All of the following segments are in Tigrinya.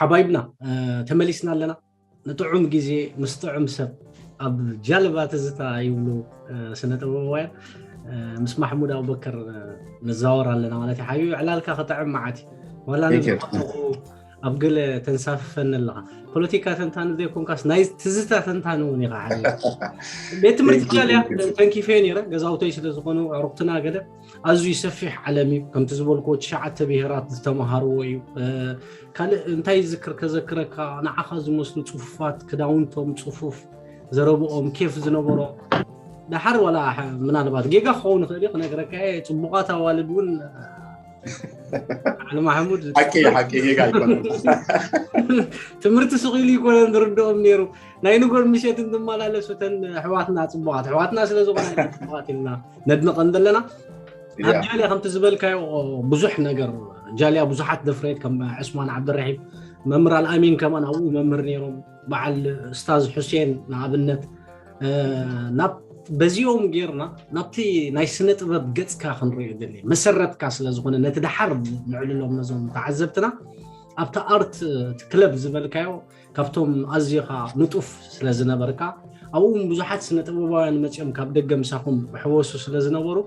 ሓባይብና ተመሊስና ኣለና። ንጥዑም ግዜ ምስ ጥዑም ሰብ ኣብ ጃልባ ትዝታ ይብሉ ስነ ጥበባውያን ምስ ማሕሙድ ኣቡበከር ንዛወር ኣለና ማለት እዩ። ሓዩ ዕላልካ ክጥዕም መዓት እዩ። ዋላ ንዝፈተኹ ኣብ ገለ ተንሳፍፈኒ ኣለኻ። ፖለቲካ ተንታኒ ዘይኮንካስ ናይ ትዝታ ተንታኒ እውን ኢኻ። ሓዩ ቤት ትምህርቲ ጃልያ ተንኪፈ ነይረ፣ ገዛውተይ ስለ ዝኾኑ ዕሩኽትና ገለ ኣዝዩ ሰፊሕ ዓለም እዩ። ከምቲ ዝበልኩዎ ትሽዓተ ብሄራት ዝተምሃርዎ እዩ። ካልእ እንታይ ዝክር ከዘክረካ፣ ንዓኻ ዝመስሉ ጽፉፋት ክዳውንቶም ጽፉፍ፣ ዘረብኦም ኬፍ ዝነበሮ። ደሓር ዋላ ምናልባት ጌጋ ክኸውን ይኽእል እዩ ክነግረካ እየ፣ ጽቡቓት ኣዋልድ እውን ዓሊ ማሕሙድ ሓቂ ሓቂ ጌጋ ኣይኮነን። ትምህርቲ ስቕ ኢሉ ይኮነን ዝርድኦም ነይሩ። ናይ ንጎር ምሸት እንትመላለሱ ተን ኣሕዋትና ጽቡቓት ኣሕዋትና ስለ ዝኾና ጽቡቓት ኢልና ነድንቐን ዘለና። ኣብ ጃልያ ከምቲ ዝበልካዮ ብዙሕ ነገር ጃልያ ብዙሓት ደፍሬት ከም ዕስማን ዓብደራሒም መምህር ኣልኣሚን ከማን ኣብኡ መምህር ነይሮም። በዓል እስታዝ ሑሴን ንኣብነት ናብ በዚኦም ጌርና ናብቲ ናይ ስነ ጥበብ ገጽካ ክንሪኦ ደሊ መሰረትካ ስለ ዝኾነ ነቲ ደሓር ንዕልሎም ነዞም ተዓዘብትና ኣብቲ ኣርት ክለብ ዝበልካዮ ካብቶም ኣዝኻ ንጡፍ ስለ ዝነበርካ ኣብኡ ብዙሓት ስነ ጥበባውያን መጺኦም ካብ ደገ ምሳኹም ሕወሱ ስለ ዝነበሩ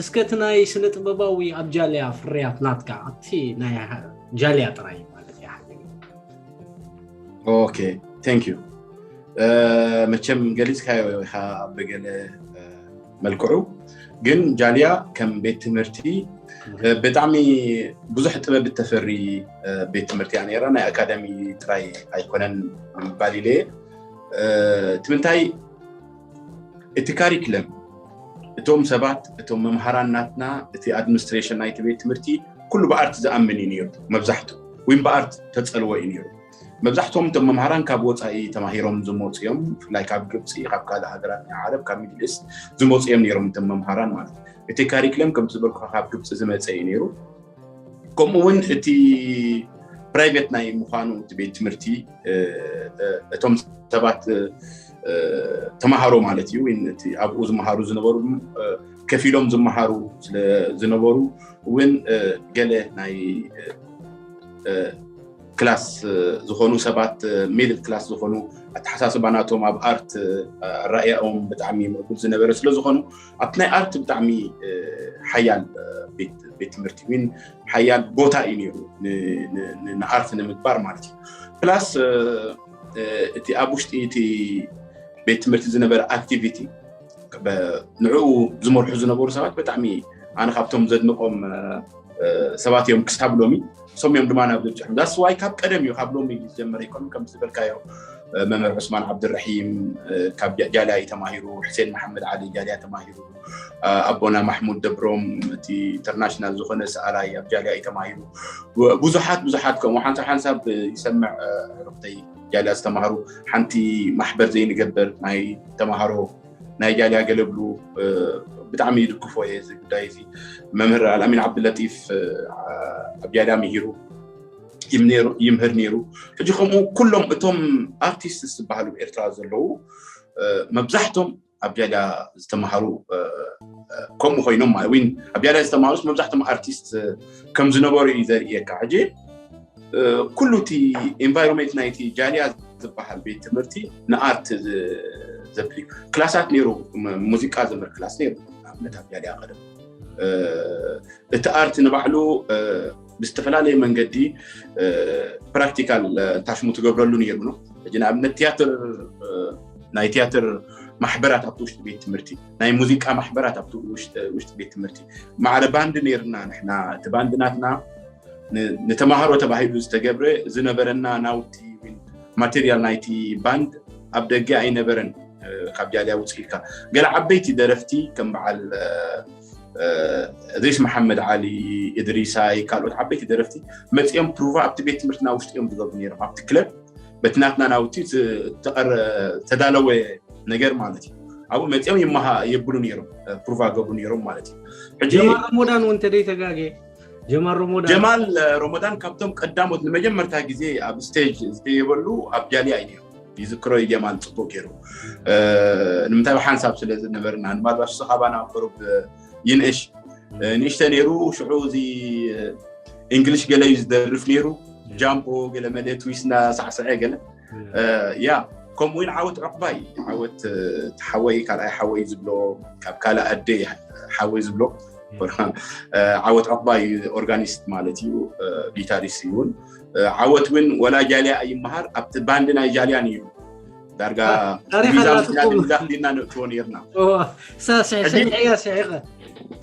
እስከ እቲ ናይ ስነ ጥበባዊ ኣብ ጃልያ ፍርያት ናትካ ኣብቲ ናይ ጃልያ ጥራይ ማለት እያ። ኦኬ፣ thank you። መቸም ገሊጽካዮ ኢኻ ብገለ መልክዑ፣ ግን ጃልያ ከም ቤት ትምህርቲ ብጣዕሚ ብዙሕ ጥበብ እተፈሪ ቤት ትምህርቲ እያ ነይራ። ናይ ኣካዳሚ ጥራይ ኣይኮነን ምባል ኢለ እየ። እቲ ምንታይ እቲ ካሪክለም እቶም ሰባት እቶም መምሃራን ናትና እቲ ኣድሚኒስትሬሽን ናይቲ ቤት ትምህርቲ ኩሉ ብኣርት ዝኣምን እዩ ነይሩ መብዛሕቱ ወይ ብኣርት ተጸልዎ እዩ ነይሩ። መብዛሕቶም እቶም መምሃራን ካብ ወፃኢ ተማሂሮም ዝመፁ እዮም። ብፍላይ ካብ ግብፂ፣ ካብ ካልእ ሃገራት ናይ ዓረብ፣ ካብ ሚድል ኢስት ዝመፁ እዮም ነይሮም እቶም መምሃራን ማለት እዩ። እቲ ካሪክለም ከም ዝበልኩ ካብ ግብፂ ዝመፀ እዩ ነይሩ። ከምኡ እውን እቲ ፕራይቬት ናይ ምዃኑ እቲ ቤት ትምህርቲ እቶም ሰባት ተምሃሮ ማለት እዩ፣ ወይ እቲ ኣብኡ ዝመሃሩ ዝነበሩ ከፊሎም ዝመሃሩ ስለ ዝነበሩ እውን ገለ ናይ ክላስ ዝኾኑ ሰባት ሚድል ክላስ ዝኾኑ ኣተሓሳስባ ናቶም ኣብ ኣርት ኣራእያኦም ብጣዕሚ ምዕቡል ዝነበረ ስለ ዝኾኑ ኣብቲ ናይ ኣርት ብጣዕሚ ሓያል ቤት ትምህርቲ እውን ሓያል ቦታ እዩ ነይሩ ንኣርት ንምግባር ማለት እዩ። ፕላስ እቲ ኣብ ውሽጢ እቲ ቤት ትምህርቲ ዝነበረ ኣክቲቪቲ ንዕኡ ዝመርሑ ዝነበሩ ሰባት ብጣዕሚ ኣነ ካብቶም ዘድንቆም ሰባት እዮም ክሳብ ሎሚ። እሶም እዮም ድማ ናብ ዝብፅሑ። ዳስ ዋይ ካብ ቀደም እዩ፣ ካብ ሎሚ ዝጀመረ ኣይኮኑን። ከም ዝበልካዮ መምህር ዑስማን ዓብድራሒም ካብ ጃልያ እዩ ተማሂሩ፣ ሕሴን መሓመድ ዓሊ ጃልያ ተማሂሩ፣ ኣቦና ማሕሙድ ደብሮም እቲ ኢንተርናሽናል ዝኾነ ሰኣላይ ኣብ ጃልያ እዩ ተማሂሩ። ብዙሓት ብዙሓት ከምኡ ሓንሳብ ሓንሳብ ይሰምዕ ዕሩኽተይ ጃልያ ዝተማሃሩ ሓንቲ ማሕበር ዘይንገብር ናይ ተማሃሮ ናይ ጃልያ ገለብሉ ብጣዕሚ ይድግፎ እየ እዚ ጉዳይ እዚ። መምህር ኣልኣሚን ዓብድለጢፍ ኣብ ጃልያ ምሂሩ ይምህር ነይሩ። ሕጂ ከምኡ ኩሎም እቶም ኣርቲስት ዝበሃሉ ኤርትራ ዘለዉ መብዛሕቶም ኣብ ጃልያ ዝተምሃሩ ከምኡ ኮይኖም ማለት ወይ ኣብ ጃልያ ዝተምሃሩስ መብዛሕቶም ኣርቲስት ከም ዝነበሩ እዩ ዘርእየካ። ሕጂ ኩሉ እቲ ኤንቫይሮንመንት ናይቲ ጃልያ ዝበሃል ቤት ትምህርቲ ንኣርት ዘብል እዩ። ክላሳት ነይሩ፣ ሙዚቃ ዘምር ክላስ ነይሩ። ንኣብነት ኣብ ጃልያ ቀደም እቲ ኣርት ንባዕሉ ብዝተፈላለየ መንገዲ ፕራክቲካል ታሽሙ ትገብረሉ ነይሩ ነው። ሕጂ ንኣብነት ቲያትር ናይ ቲያትር ማሕበራት ኣብቲ ውሽጢ ቤት ትምህርቲ፣ ናይ ሙዚቃ ማሕበራት ኣብቲ ውሽጢ ቤት ትምህርቲ፣ ማዕረ ባንድ ነይርና ንሕና። እቲ ባንድ ናትና ንተማሃሮ ተባሂሉ ዝተገብረ ዝነበረና ናውቲ ማቴሪያል ናይቲ ባንድ ኣብ ደገ ኣይነበረን። ካብ ጃልያ ውፅእ ኢልካ ገለ ዓበይቲ ደረፍቲ ከም በዓል እድሪስ መሓመድ ዓሊ፣ እድሪሳይ፣ ካልኦት ዓበይቲ ደረፍቲ መፂኦም ፕሩቫ ኣብቲ ቤት ትምህርትና ውሽጢ እዮም ዝገብሩ ነይሮም። ኣብቲ ክለብ በቲ ናትና ናውቲ ዝተዳለወ ነገር ማለት እዩ። ኣብኡ መፂኦም የብሉ ነይሮም፣ ፕሩቫ ገብሩ ነይሮም ማለት እዩ። ሕጂ ጀማል ረሞዳን እውን ተደይ ተጋጌ ጀማል ረሞዳን ጀማል ረሞዳን ካብቶም ቀዳሞት ንመጀመርታ ግዜ ኣብ ስቴጅ ዝተየበሉ ኣብ ጃልያ እዩ ነይሩ። ይዝክሮ እዩ ጀማል ፅቡቅ ገይሩ። ንምንታይ ብሓንሳብ ስለ ዝነበርና ንባልባሽ ካባና ቅሩብ ይንእሽ ንእሽተ ነይሩ። ሽዑ እዚ እንግሊሽ ገለ እዩ ዝደርፍ ነይሩ። ጃምቦ ገለ መለ ትዊስ እናሳዕስዐ ገለ ያ ከምኡ እውን ዓወት ዕቕባይ ዓወት ሓወይ ካልኣይ ሓወይ ዝብሎ ካብ ካልእ ኣደ ሓወይ ዝብሎ ዓወት ዕቕባይ ኦርጋኒስት ማለት እዩ። ጊታሪስት እውን ዓወት እውን ወላ ጃልያ ኣይመሃር ኣብቲ ባንድ ናይ ጃልያ ነይሩ ዳርጋ ዲና ነእትዎ ነርና።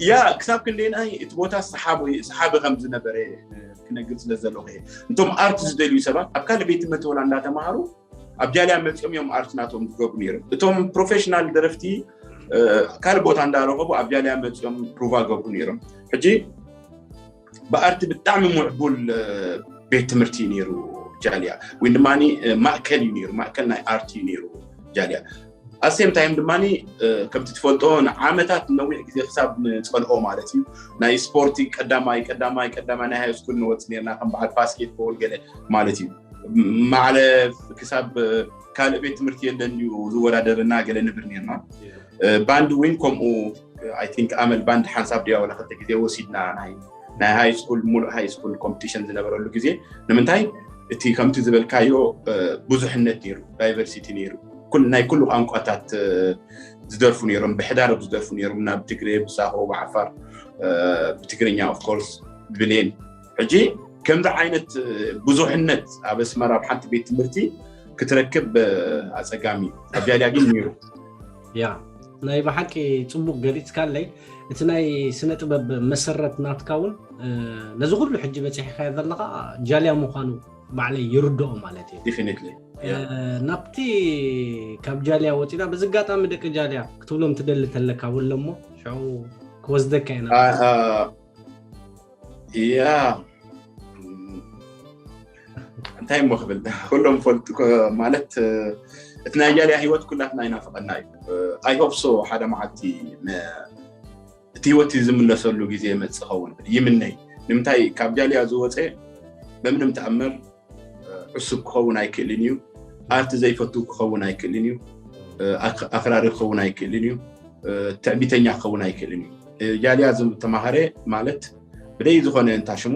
ያ ክሳብ ክንደይናይ እቲ ቦታ ሰሓቢ ከም ዝነበረ ክነግር ስለ ዘለኹ እቶም ኣርት ዝደልዩ ሰባት ኣብ ካልእ ቤት ትምህርቲ ወላ እንዳተማሃሩ ኣብ ጃልያ መፂኦም እዮም ኣርት ናቶም ዝገብሩ ነይሮም። እቶም ፕሮፌሽናል ደረፍቲ ካልእ ቦታ እንዳረኸቡ ኣብ ጃልያ መፂኦም ፕሩቫ ገብሩ ነይሮም። ሕጂ ብኣርቲ ብጣዕሚ ምዕቡል ቤት ትምህርቲ ነይሩ ጃልያ ወይ ድማ ማእከል እዩ ነይሩ ማእከል ናይ ኣርቲ እዩ ነይሩ ጃልያ ኣሴም ታይም ድማ ከምቲ ትፈልጦ ንዓመታት ነዊሕ ግዜ ክሳብ ንፀልኦ ማለት እዩ ናይ ስፖርቲ ቀዳማይ ቀዳማይ ቀዳማይ ናይ ሃይ ስኩል ንወፅ ነርና ከም በዓል ባስኬትቦል ገለ ማለት እዩ ማዕለ ክሳብ ካልእ ቤት ትምህርቲ የለን እዩ ዝወዳደርና ገለ ንብር ነርና ባንድ ዊን ከምኡ ኣይ ቲንክ ኣመል ባንድ ሓንሳብ ድያ ወላ ክልተ ግዜ ወሲድና ናይ ናይ ሃይ ስኩል ሙሉእ ሃይ ስኩል ኮምፒቲሽን ዝነበረሉ ግዜ ንምንታይ እቲ ከምቲ ዝበልካዮ ብዙሕነት ነይሩ ዳይቨርሲቲ ነይሩ ናይ ኩሉ ቋንቋታት ዝደርፉ ነይሮም ብሕዳረብ ዝደርፉ ነይሮም ናብ ትግሬ ብሳሆ ብዓፋር ብትግርኛ ኦፍኮርስ ብሌን ሕጂ ከምዚ ዓይነት ብዙሕነት ኣብ ኣስመራ ኣብ ሓንቲ ቤት ትምህርቲ ክትረክብ ኣፀጋሚ ኣብ ጃልያ ግን ነይሩ ያ ናይ ብሓቂ ፅቡቅ ገሊፅካለይ እቲ ናይ ስነ ጥበብ መሰረት ናትካ እውን ነዚ ኩሉ ሕጂ በፂሕካዮ ዘለካ ጃልያ ምኳኑ ባዕለይ ይርድኦ ማለት እዩ ዲፊኒትሊ ናብቲ ካብ ጃልያ ወፂና በዚ ኣጋጣሚ ደቂ ጃልያ ክትብሎም ትደሊ ተለካ ውለሞ ሽዑ ክወስደካ ኢና ያ እንታይ እሞ ክብል ኩሎም ፈልጡ ማለት እቲ ናይ ጃልያ ህይወት ኩላትና ይናፍቀና እዩ ኣይ ሆፕ ሶ ሓደ መዓልቲ እቲ ህይወት ዝምለሰሉ ግዜ መፅ ኸውን ይምነይ ንምንታይ ካብ ጃልያ ዝወፀ በምንም ተኣምር ዕሱብ ክኸውን ኣይክእልን እዩ ኣርቲ ዘይፈቱ ክኸውን ኣይክእልን እዩ ኣክራሪ ክኸውን ኣይክእልን እዩ ትዕቢተኛ ክኸውን ኣይክእልን እዩ ጃልያ ዝተማሃረ ማለት ብደይ ዝኾነ እንታ ሽሙ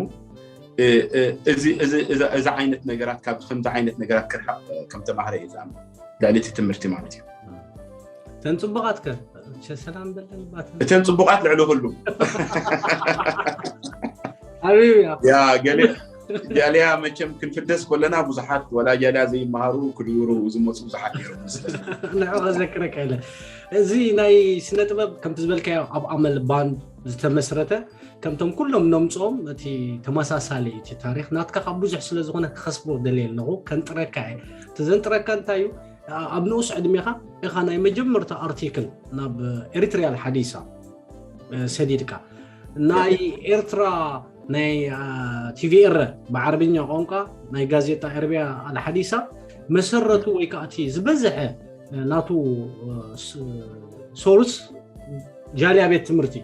እዚ ዓይነት ነገራት ካብ ከምዚ ዓይነት ነገራት ክርሓቕ ከም ተማሃረ እዩ ዝኣምን ልዕሊ እቲ ትምህርቲ ማለት እዩ ተን ፅቡቃት ከ ሰላም በለን እተን ፅቡቃት ልዕሊ ኩሉ ሓቢቢ ያ ገለ ጃልያ መቸም ክንፍደስ ከለና ብዙሓት ወላ ጃልያ ዘይመሃሩ ክድውሩ ዝመፁ ብዙሓት ነይሮም ንዑ ከዘክረካ ኢለ እዚ ናይ ስነ ጥበብ ከምቲ ዝበልካዮ ኣብ ኣመል ባንድ ዝተመስረተ ከምቶም ኩሎም ነምፅኦም እቲ ተመሳሳሊ እቲ ታሪክ ናትካ ካብ ብዙሕ ስለዝኮነ ክኸስቦ ደልየ ኣለኹ ከንጥረካ እየ እቲ ዘንጥረካ እንታይ እዩ ኣብ ንኡስ ዕድሜኻ ኢኻ ናይ መጀመርታ ኣርቲክል ናብ ኤሪትሪያ ሓዲሳ ሰዲድካ ናይ ኤርትራ ናይ ቲቪ ኤረ ብዓረብኛ ቋንቋ ናይ ጋዜጣ ኤርቢያ ኣልሓዲሳ መሰረቱ ወይ ከዓ እቲ ዝበዝሐ ናቱ ሶርስ ጃልያ ቤት ትምህርቲ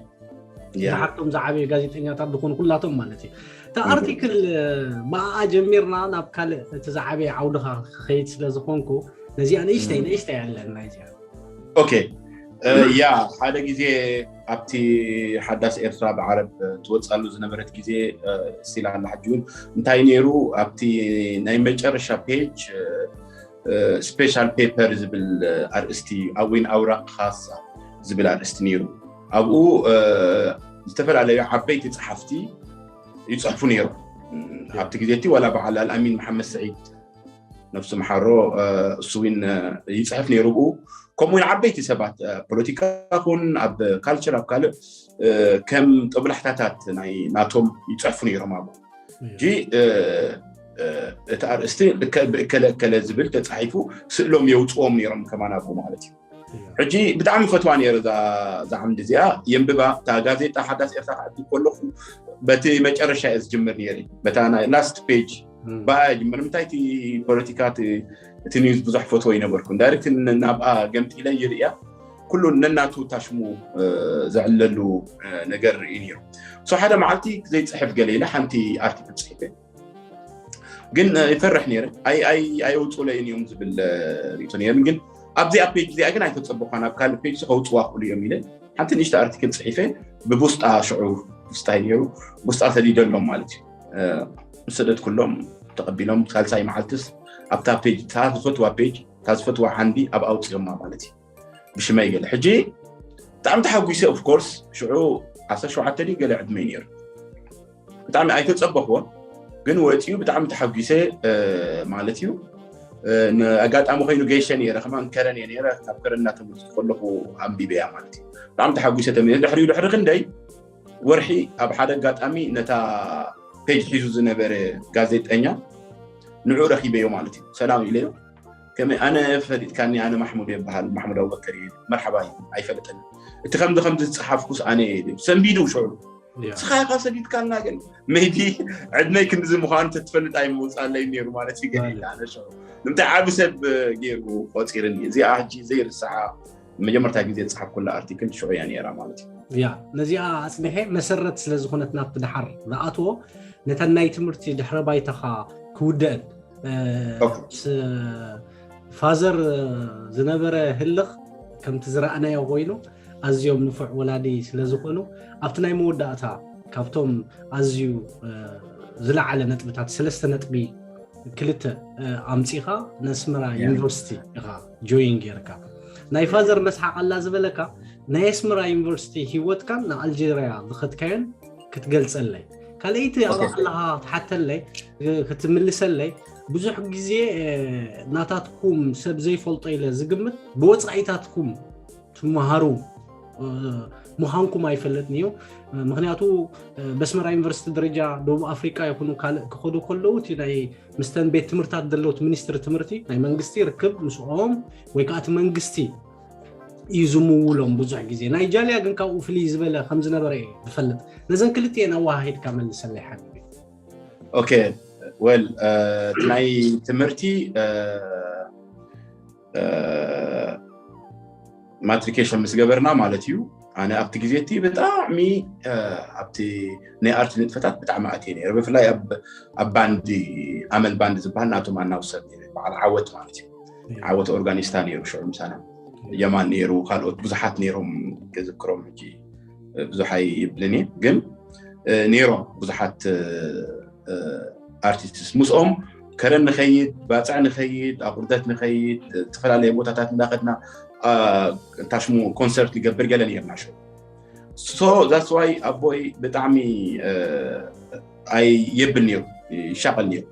ሓቶም ዝዓበዩ ጋዜጠኛታት ዝኾኑ ኩላቶም ማለት እዩ እታ ኣርቲክል ብኣኣ ጀሚርና ናብ ካልእ እቲ ዝዓበየ ዓውድኻ ክኸይድ ስለ ዝኾንኩ ነዚኣ ንእሽተይ ንእሽተይ ኣለና እዚኣ ኦኬ ያ ሓደ ግዜ ኣብቲ ሓዳስ ኤርትራ ብዓረብ ትወፅኣሉ ዝነበረት ግዜ ስቲል ኣላ ሕጂ እውን እንታይ ነይሩ ኣብቲ ናይ መጨረሻ ፔጅ ስፔሻል ፔፐር ዝብል ኣርእስቲ ኣዊን ኣውራቅ ካሳ ዝብል ኣርእስቲ ነይሩ ኣብኡ ዝተፈላለዩ ዓበይቲ ፀሓፍቲ ይፅሕፉ ነይሮም ኣብቲ ግዜ እቲ ዋላ በዓል ኣልኣሚን መሓመድ ስዒድ ነብሱ መሓሮ እሱ እውን ይፅሕፍ ነይሩ ብኡ ከምኡ እውን ዓበይቲ ሰባት ፖለቲካ ኹን ኣብ ካልቸር ኣብ ካልእ ከም ጦብላሕታታት ናይ ናቶም ይፅሕፉ ነይሮም ኣብኡ ሕጂ እቲ ኣርእስቲ ብእከለ እከለ ዝብል ተፃሒፉ ስእሎም የውፅዎም ነይሮም ከማን ኣብኡ ማለት እዩ ሕጂ ብጣዕሚ ፈትዋ ነይረ እዛ ዓምዲ እዚኣ የንብባ እታ ጋዜጣ ሓዳስ ኤርትራ ክዕድግ ከለኹ በቲ መጨረሻ እየ ዝጅምር ነይረ በታ ናይ ላስት ፔጅ ብኣ ጅምር ምንታይ እቲ ፖለቲካ እቲ ኒውስ ብዙሕ ፈትዎ ይነበርኩ ዳይሬክት ናብኣ ገምጢለ ይርእያ ኩሉ ነናቱ ታሽሙ ዘዕለሉ ነገር እዩ ነይሩ ሶ ሓደ መዓልቲ ዘይፅሕፍ ገለ ኢለ ሓንቲ ኣርቲክል ፅሒፈ ግን ይፈርሕ ነይረ ኣይውፅኡለይን እዮም ዝብል ርእቶ ነይሩ ግን ኣብዚኣ ፔጅ እዚኣ ግን ኣይተፀበኳን ኣብ ካልእ ፔጅ ከውፅዋ ክእሉ እዮም ኢለ ሓንቲ ንእሽተ ኣርቲክል ፅሒፈ ብቡስጣ ሽዑ ቡስጣ ነይሩ ቡስጣ ሰዲደሎም ማለት እዩ ሰደድኩሎም ተቐቢሎም፣ ሳልሳይ መዓልትስ ኣብታ ፔጅ፣ እታ ዝፈትዋ ፔጅ፣ እታ ዝፈትዋ ዓንዲ ኣብ ኣውፅኦማ ማለት እዩ። ብሽመይ ገለ ሕጂ ብጣዕሚ ተሓጒሰ። ኦፍ ኮርስ ሽዑ ዓሰርተ ሸውዓተ ድዩ ገለ ዕድመይ ነይሩ። ብጣዕሚ ኣይተፀበኽዎ፣ ግን ወፂኡ ብጣዕሚ ተሓጒሰ ማለት እዩ። ኣጋጣሚ ኮይኑ ገይሸ ነይረ፣ ከማን ከረን እየ ነይረ። ካብ ከረን እናተመልስኩ ከለኹ ኣንቢበያ ማለት እዩ። ብጣዕሚ ተሓጒሰ ተመ ድሕሪኡ ድሕሪ ክንደይ ወርሒ ኣብ ሓደ ኣጋጣሚ ነታ ፔጅ ሒዙ ዝነበረ ጋዜጠኛ ንዑ ረኺበዮ ማለት እዩ። ሰላም ኢለዮ። ከመይ ኣነ ፈሊጥካኒ፣ ኣነ ማሕሙድ ይበሃል፣ ማሕሙድ ኣቡበከር እየ። መርሓባ እዩ። ኣይፈልጥን። እቲ ከምዚ ከምዚ ዝጸሓፍኩስ ኣነ እየ። ሰንቢዱ ሽዑ ንስኻ ኢኻ ሰዲድካልና ግን ሜቢ ዕድመይ ክንድዚ ምዃኑ ተትፈልጥ ኣይምውፃለይ ነይሩ ማለት እዩ። ገለ ኣነ ሽዑ ንምንታይ ዓቢ ሰብ ገይሩ ቆፂርኒ። እዚኣ ሕጂ ዘይርስዓ መጀመርታ ግዜ ዝፀሓፍኩላ ኣርቲክል ሽዑ እያ ነይራ ማለት እዩ። ያ ነዚኣ ኣፅኒሐ መሰረት ስለ ዝኾነት ናብቲ ድሓር ዝኣትዎ ነታ ናይ ትምህርቲ ድሕረ ባይታኻ ክውደአን ፋዘር ዝነበረ ህልኽ ከምቲ ዝረኣናዮ ኮይኑ ኣዝዮም ንፉዕ ወላዲ ስለ ዝኾኑ ኣብቲ ናይ መወዳእታ ካብቶም ኣዝዩ ዝለዓለ ነጥብታት ሰለስተ ነጥቢ ክልተ ኣምፂኻ ነስመራ ዩኒቨርሲቲ ኢኻ ጆይን ጌርካ ናይ ፋዘር መስሓቕ ኣላ ዝበለካ ናይ ኣስመራ ዩኒቨርሲቲ ሂወትካን ንኣልጀርያ ዝኸድካዮን ክትገልፀለይ ካልኣይቲ ኣብኣ ከለኻ ትሓተለይ ክትምልሰለይ ብዙሕ ግዜ ናታትኩም ሰብ ዘይፈልጦ ኢለ ዝግምት ብወፃኢታትኩም ትመሃሩ ምዃንኩም ኣይፈልጥን እዩ። ምክንያቱ በስመራ ዩኒቨርሲቲ ደረጃ ደቡብ ኣፍሪቃ ይኹኑ ካልእ ክኸዱ ከለዉ እቲ ናይ ምስተን ቤት ትምህርታት ዘለውት ሚኒስትሪ ትምህርቲ ናይ መንግስቲ ርክብ ምስኦም ወይ ከዓ እቲ መንግስቲ እዩ ዝምውሎም ብዙሕ ግዜ ናይ ጃልያ ግን ካብኡ ፍልይ ዝበለ ከም ዝነበረ እዩ ዝፈልጥ ነዘን ክልቲኤን ኣወሃሂድካ መልሰለይ ሓቢቢ ኦኬ ወል እቲ ናይ ትምህርቲ ማትሪኬሽን ምስ ገበርና ማለት እዩ ኣነ ኣብቲ ግዜ እቲ ብጣዕሚ ኣብቲ ናይ ኣርት ንጥፈታት ብጣዕሚ ኣትየ ነይረ ብፍላይ ኣብ ባንዲ ኣመል ባንዲ ዝበሃል ናቶም ኣናውሰር በዓል ዓወት ማለት እዩ ዓወት ኦርጋኒስታ ነይሩ ሽዑ ምሳና የማን ነይሩ ካልኦት ብዙሓት ነይሮም ክዝክሮም ሕጂ ብዙሕ ኣይብልን እየ ግን ነይሮም ብዙሓት ኣርቲስትስ ምስኦም ከረን ንኸይድ ባፅዕ ንኸይድ ኣቁርደት ንኸይድ ዝተፈላለየ ቦታታት እንዳኸድና ታሽሙ ኮንሰርት ንገብር ገለ ነርና ሸ so that's why ኣቦይ ብጣዕሚ ኣይ የብል ነይሩ ይሻቀል ነይሩ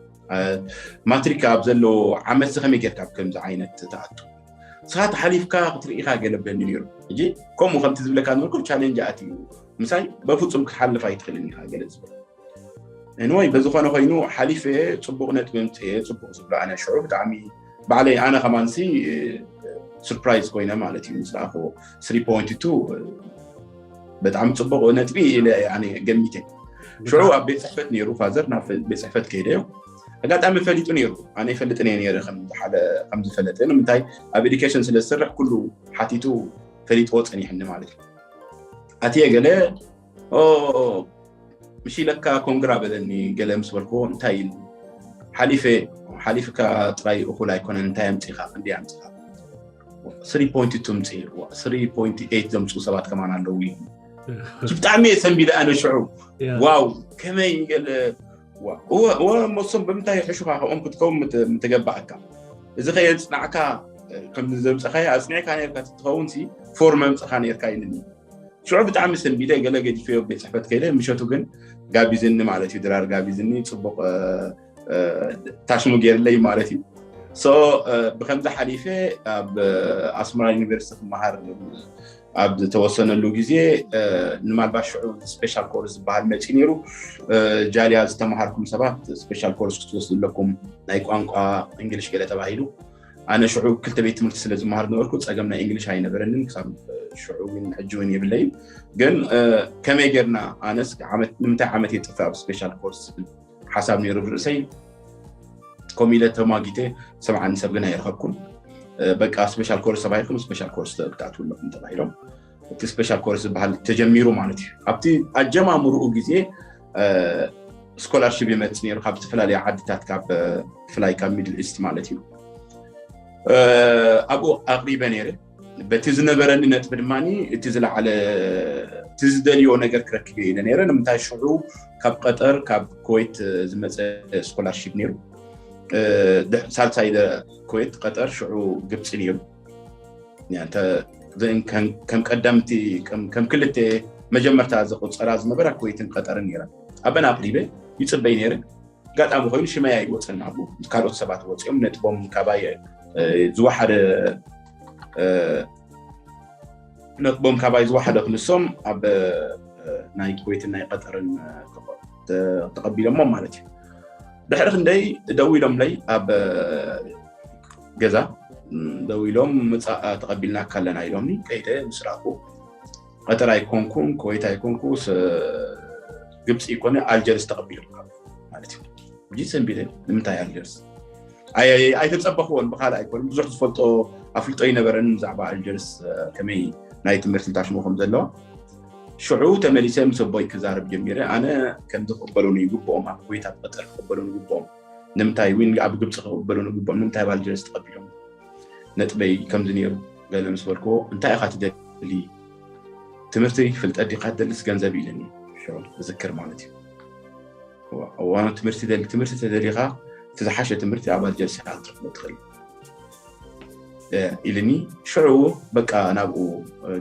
ማትሪክ ኣብ ዘለዎ ዓመት ከመይ ጌርካ ኣብ ከምዚ ዓይነት ተኣቱ ስኻ ተሓሊፍካ ክትርኢኻ ገለበኒ ነይሩ ሕጂ ከምኡ ከምቲ ዝብለካ ነበርኩም ቻሌንጅ ኣትዩ ምሳይ በፍፁም ክትሓልፍ ኣይትኽእልን ኢኻ ገለ ዝበል ንወይ በዝኾነ ኮይኑ ሓሊፈ ፅቡቅ ነጥቢ ምፅኤ ፅቡቅ ዝብሎ ኣነ ሽዑ ብጣዕሚ ባዕለይ ኣነ ከማንሲ ሱርፕራይዝ ኮይነ ማለት እዩ ምስ ረኣኹ ስሪ ፖይንት ቱ ብጣዕሚ ፅቡቅ ነጥቢ ኢለ ገሚተ ሽዑ ኣብ ቤት ፅሕፈት ነይሩ ፋዘር ናብ ቤት ፅሕፈት ከይደ እዮም ኣጋጣሚ ፈሊጡ ነይሩ ኣነ ይፈልጥን እየ ነይረ ከምዝፈለጠ ንምንታይ ኣብ ኤዱኬሽን ስለ ዝስርሕ ኩሉ ሓቲቱ ፈሊጥዎ ፀኒሕኒ ማለት እዩ ኣትየ ገለ ምሽ ኢለካ ኮንግራ በለኒ ገለ ምስ በልክዎ እንታይ ኢሉ ሓሊፈ ሓሊፍካ ጥራይ እኹል ኣይኮነን እንታይ ኣምፂኻ ክንደይ ኣምፂኻ ስሪ ፖይንት ቱ ምፅእ ስሪ ፖይንት ኤይት ዘምፅኡ ሰባት ከማን ኣለዉ ኢሉ ብጣዕሚ እየ ሰንቢደ ኣነ ሽዑ ዋው ከመይ ገለ እወ እወ መሶም ብምንታይ ሕሹኻ ከምኦም ክትከውን ምተገባኣካ እዚ ከየፅናዕካ ከም ዘምፀኻዮ ኣፅኒዕካ ነርካ ትኸውን ሲ ፎር መምፅኻ ነርካ ኢልኒ ሽዑ ብጣዕሚ ሰንቢደ ገለ ገዲፈዮ ቤት ፅሕፈት ከይደ ምሸቱ ግን ጋቢዝኒ ማለት እዩ ድራር ጋቢዝኒ ፅቡቅ ታሽሙ ገይርለይ ማለት እዩ ብከምዚ ሓሊፈ ኣብ ኣስመራ ዩኒቨርሲቲ ክመሃር ኣብ ዝተወሰነሉ ግዜ ንማልባት ሽዑ ስፔሻል ኮርስ ዝበሃል መፂ ነይሩ ጃልያ ዝተምሃርኩም ሰባት ስፔሻል ኮርስ ክትወስዱ ኣለኩም ናይ ቋንቋ እንግሊሽ ገለ ተባሂሉ ኣነ ሽዑ ክልተ ቤት ትምህርቲ ስለ ዝመሃር ነበርኩ ፀገም ናይ እንግሊሽ ኣይነበረንን ክሳብ ሽዑ እውን ሕጂ እውን የብለይን ግን ከመይ ጌርና ኣነስ ንምንታይ ዓመት የጥፍእ ኣብ ስፔሻል ኮርስ ዝብል ሓሳብ ነይሩ ብርእሰይ ከምኡ ኢለ ተማጊተ ሰምዓኒ ሰብ ግን ኣይረኸብኩን በቃ ስፔሻል ኮርስ ተባሂልኩም ስፔሻል ኮርስ ክትኣትዉ ኣለኩም ተባሂሎም እቲ ስፔሻል ኮርስ ዝበሃል ተጀሚሩ ማለት እዩ ኣብቲ ኣጀማምርኡ ግዜ ስኮላርሽፕ ይመፅእ ነይሩ ካብ ዝተፈላለዩ ዓድታት ካብ ብፍላይ ካብ ሚድል ኢስት ማለት እዩ ኣብኡ ኣቅሪበ ነይረ በቲ ዝነበረኒ ነጥቢ ድማ እቲ ዝለዓለ እቲ ዝደልዮ ነገር ክረክብ ኢለ ነይረ ንምንታይ ሽዑ ካብ ቀጠር ካብ ኩወይት ዝመፀ ስኮላርሽፕ ነይሩ ሳልሳይ ኩዌት፣ ቀጠር፣ ሽዑ ግብፂ ነይሩ። ከም ቀዳምቲ ከም ክልተ መጀመርታ ዝቁፀራ ዝነበራ ኩዌትን ቀጠርን ነይረን። ኣበን ኣቅሪበ ይፅበይ ነይረ። ኣጋጣሚ ኮይኑ ሽመይ ኣይወፀን፣ ኣብኡ ካልኦት ሰባት ወፂኦም ነጥቦም ካባይ ዝወሓደ ነጥቦም ካባይ ዝወሓደ ክንሶም ኣብ ናይ ኩዌትን ናይ ቀጠርን ተቐቢሎሞ ማለት እዩ። ድሕሪ ክንደይ ደው ኢሎምለይ ኣብ ገዛ ደው ኢሎም፣ ምፃእ ተቐቢልናካ ኣለና ኢሎምኒ። ከይደ ምስ ረኣኹ፣ ቀጠር ኣይኮንኩን ኩዌት ኣይኮንኩ፣ ግብፂ ይኮነ ኣልጀርስ ተቐቢሎም ማለት እዩ። ሕጂ ሰንቢደ ንምንታይ ኣልጀርስ ኣይተፀበኽዎን፣ ብካልእ ኣይኮነን፣ ብዙሕ ዝፈልጦ ኣፍልጦ ኣይነበረን ብዛዕባ ኣልጀርስ፣ ከመይ ናይ ትምህርቲ ታሽሞ ከም ዘለዋ። ሽዑ ተመሊሰ ምስ ኣቦይ ክዛረብ ጀሚረ። ኣነ ከምዚ ክቕበሉኒ ይግብኦም፣ ኣብ ኩዌት ኣብ ቀጠር ክቕበሉኒ ይግብኦም። ንምንታይ ዊን ኣብ ግብፂ ክቕበሉኒ ይግብኦም፣ ንምንታይ ኣብ ኣልጀርስ ተቐቢሎም? ነጥበይ ከምዚ ነይሩ። ገለ ምስ በልክዎ፣ እንታይ ኢኻ ትደሊ? ትምህርቲ፣ ፍልጠት ዲኻ ትደልስ ገንዘብ ኢለኒ። ሽዑ ዝክር ማለት እዩ። እዋኑ ትምህርቲ ደሊ፣ ትምህርቲ ተደሊኻ እቲ ዝሓሸ ትምህርቲ ኣብ ኣልጀርስ ኢኻ ክትረኽቦ ትኽእል ኢልኒ። ሽዑ በቃ ናብኡ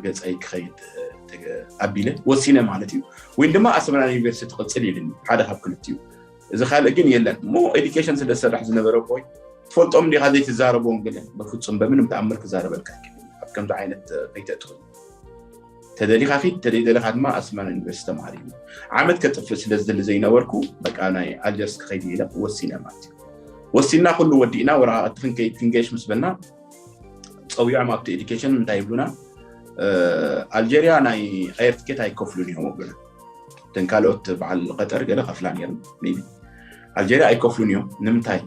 ገፀይ ክኸይድ ኣቢለ ወሲነ ማለት እዩ። ወይን ድማ ኣስመራ ዩኒቨርሲቲ ትቕፅል ኢልኒ፣ ሓደ ካብ ክልቲኡ። እዚ ካልእ ግን የለን እሞ፣ ኤዱኬሽን ስለ ዝሰርሕ ዝነበረ ቦይ ትፈልጦም ዲኻ ዘይትዛረቦም ገለ? በፍፁም በምንም ተኣምር ክዛረበልካ ኣይክእልን። ኣብ ከምዚ ዓይነት ከይተእትወኒ። ተደሊኻ ኺድ፣ ተደይደለኻ ድማ ኣስመራ ዩኒቨርሲቲ ተማሃር እዩ። ዓመት ከጥፍእ ስለ ዝደሊ ዘይነበርኩ፣ በቃ ናይ ኣልጀርስ ክኸይድ ኢለ ወሲነ ማለት እዩ። ወሲና ኩሉ ወዲእና፣ ወረቓቕቲ ክንከይድ ክንገሽ ምስ በልና፣ ፀዊዖም ኣብቲ ኤዱኬሽን እንታይ ይብሉና? ኣልጀርያ ናይ ኣየር ትኬት ኣይከፍሉን እዮም ብሉና። እተን ካልኦት በዓል ቀጠር ገለ ከፍላ ነይሩ። ኣልጀርያ ኣይከፍሉን እዮም። ንምንታይ?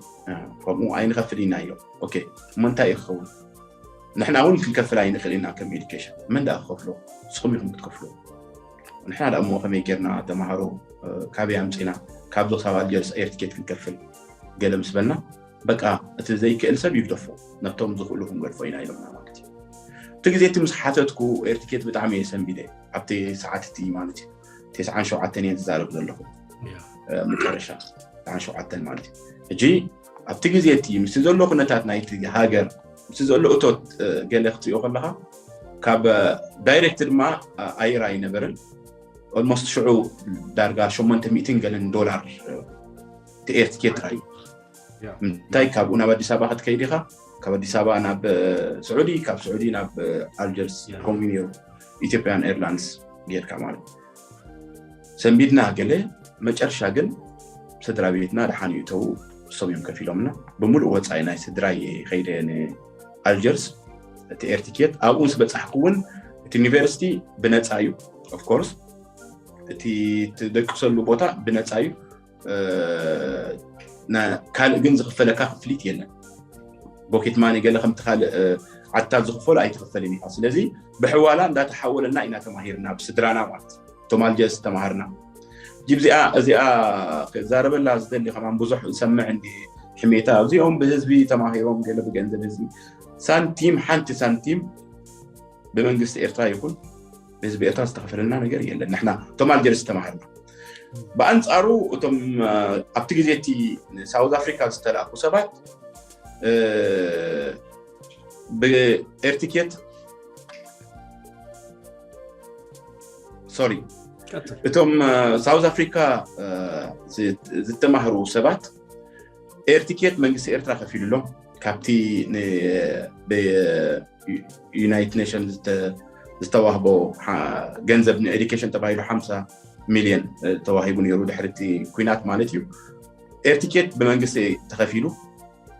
ከምኡ ኣይንኸፍል ኢና እዮም። ኦኬ፣ እሞ እንታይ እዩ ክኸውን? ንሕና እውን ክንከፍል ኣይንኽእል ኢና ከም ኤዱኬሽን። መን ደኣ ክኸፍሎ? ንስኹም ኢኹም ክትከፍሉ። ንሕና ደኣ እሞ ከመይ ጌርና ተምሃሮ ካበይ ኣምፂና ካብዚ ክሳብ ኣልጀርስ ኣየር ትኬት ክንከፍል? ገለ ምስ በልና፣ በቃ እቲ ዘይክእል ሰብ ይግደፎ፣ ነብቶም ዝኽእሉ ክንገድፎ ኢና ኢሎምና ማለት እዩ። እቲ ግዜ እቲ ምስ ሓተትኩ ኤር ትኬት ብጣዕሚ እየ ሰንቢደ። ኣብቲ ሰዓት እቲ ማለት እዩ፣ ተስዓን ሸውዓተን እየ ዝዛረብ ዘለኹ። መጨረሻ ተስዓን ሸውዓተን ማለት እዩ። ሕጂ ኣብቲ ግዜ እቲ ምስቲ ዘሎ ኩነታት ናይቲ ሃገር፣ ምስቲ ዘሎ እቶት ገለ ክትሪኦ ከለኻ፣ ካብ ዳይሬክት ድማ ኣየር ኣይነበረን። ኦልሞስት ሽዑ ዳርጋ ሸሞንተ ሚእትን ገለን ዶላር እቲ ኤር ትኬት ጥራይ። እንታይ ካብኡ ናብ ኣዲስ ኣበባ ክትከይድ ኢኻ፣ ካብ ኣዲስ ኣበባ ናብ ስዑዲ፣ ካብ ስዑዲ ናብ ኣልጀርስ፣ ከምኡ ነይሩ። ኢትዮጵያን ኤርላይንስ ጌርካ ማለት ሰንቢድና ገለ። መጨረሻ ግን ስድራ ቤትና ደሓን ይእተዉ፣ እሶም እዮም ከፊሎምና። ብምሉእ ወፃኢ ናይ ስድራይ ከይደ ንኣልጀርስ፣ እቲ ኤር ትኬት ኣብኡ ምስ በፃሕኩ እውን እቲ ዩኒቨርሲቲ ብነፃ እዩ። ኦፍኮርስ እቲ ትደቅሰሉ ቦታ ብነፃ እዩ። ካልእ ግን ዝኽፈለካ ክፍሊት የለን። ቦኬት ማኒ ገለ ከምቲ ካልእ ዓድታት ዝኽፈሉ ኣይትኽፈልን ኢኻ። ስለዚ ብሕዋላ እንዳተሓወለና ኢና ተማሂርና ብስድራና ማለት እዩ። እቶም ኣልጀርስ ተማሃርና። ሕጂ ብዚኣ እዚኣ ክዛረበላ ዝደሊ ከማን ብዙሕ ዝሰምዕ እንዲ ሕሜታ፣ ኣብዚኦም ብህዝቢ ተማሂሮም ገለ ብገንዘብ ህዝቢ። ሳንቲም፣ ሓንቲ ሳንቲም ብመንግስቲ ኤርትራ ይኹን ብህዝቢ ኤርትራ ዝተኸፈለና ነገር የለን። ንሕና እቶም ኣልጀርስ ተማሃርና። ብኣንጻሩ እቶም ኣብቲ ግዜ እቲ ሳውዝ ኣፍሪካ ዝተላእኩ ሰባት ብኤርቲኬት ሶሪ፣ እቶም ሳውዝ ኣፍሪካ ዝተማህሩ ሰባት ኤርቲኬት መንግስቲ ኤርትራ ከፊሉሎም። ካብቲ ዩናይትድ ኔሽን ዝተዋህቦ ገንዘብ ንኤዱኬሽን ተባሂሉ ሓምሳ ሚልዮን ተዋሂቡ ነይሩ፣ ድሕሪ እቲ ኩናት ማለት እዩ። ኤርቲኬት ብመንግስቲ ተኸፊሉ፣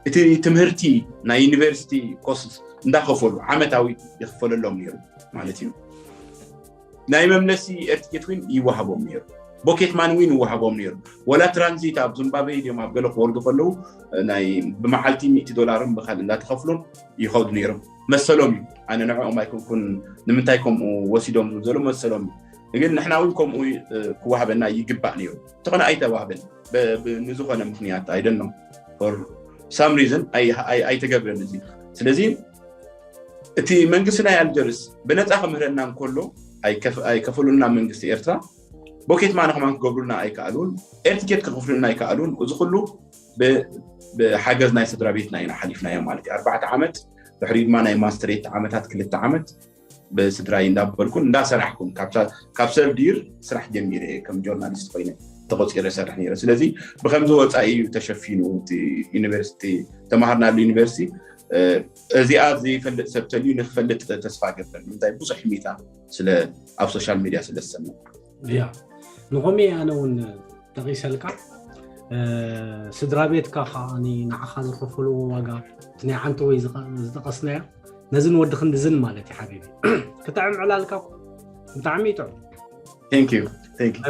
እቲ ትምህርቲ ናይ ዩኒቨርሲቲ ኮስት እንዳኸፈሉ ዓመታዊ ይኽፈለሎም ነይሩ ማለት እዩ። ናይ መምለሲ ኤርቲኬት ዊን ይወሃቦም ነይሩ። ቦኬት ማን ዊን ይወሃቦም ነይሩ። ወላ ትራንዚት ኣብ ዚምባብዌ ድዮም ኣብ ገለ ክወርዱ ከለዉ ናይ ብመዓልቲ ሚእቲ ዶላርን ብካልእ እንዳተኸፍሎም ይኸዱ ነይሮም። መሰሎም እዩ። ኣነ ንዕኦም ኣይኮንኩን ንምንታይ ከምኡ ወሲዶም ዝብል ዘሎ መሰሎም እዩ። ግን ንሕና እውን ከምኡ ክዋህበና ይግባእ ነይሩ። እንተኾነ ኣይተዋህበን። ንዝኾነ ምክንያት ኣይደኖ ፎር ሳም ሪዝን ኣይተገብረን እዚ። ስለዚ እቲ መንግስቲ ናይ ኣልጀርስ ብነፃ ክምህረና እንከሎ ኣይከፈሉና መንግስቲ ኤርትራ። ቦኬት ማኒ ከማን ክገብሩልና ኣይከኣሉን፣ ኤርቲኬት ክኽፍሉልና ኣይከኣሉን። እዚ ኩሉ ብሓገዝ ናይ ስድራ ቤትና ኢና ሓሊፍናዮ ማለት እዩ። ኣርባዕተ ዓመት፣ ድሕሪ ድማ ናይ ማስትሬት ዓመታት ክልተ ዓመት ብስድራይ እንዳበልኩን እንዳሰራሕኩን፣ ካብ ሰርዲር ስራሕ ጀሚረ፣ ከም ጆርናሊስት ኮይነ ተቆፂረ ሰርሕ ነረ። ስለዚ ብከምዚ ወፃኢ እዩ ተሸፊኑ ዩኒቨርሲቲ፣ ተማሃርናሉ ዩኒቨርሲቲ። እዚኣ ዘይፈልጥ ሰብ ተልዩ ንክፈልጥ ተስፋ ገብር፣ ምንታይ ብዙሕ ሚታ ስለ ኣብ ሶሻል ሚድያ ስለ ዝሰምዕ። ያ ንኸምኡ ኣነ እውን ጠቒሰልካ፣ ስድራ ቤትካ ከዓ ንዓኻ ዝኸፈልዎ ዋጋ፣ እቲ ናይ ዓንተ ወይ ዝጠቐስናዮ ነዝን ወዲ ክንድዝን ማለት እዩ ሓቢቢ። ክጥዕም ዕላልካ ብጣዕሚ ይጥዑም።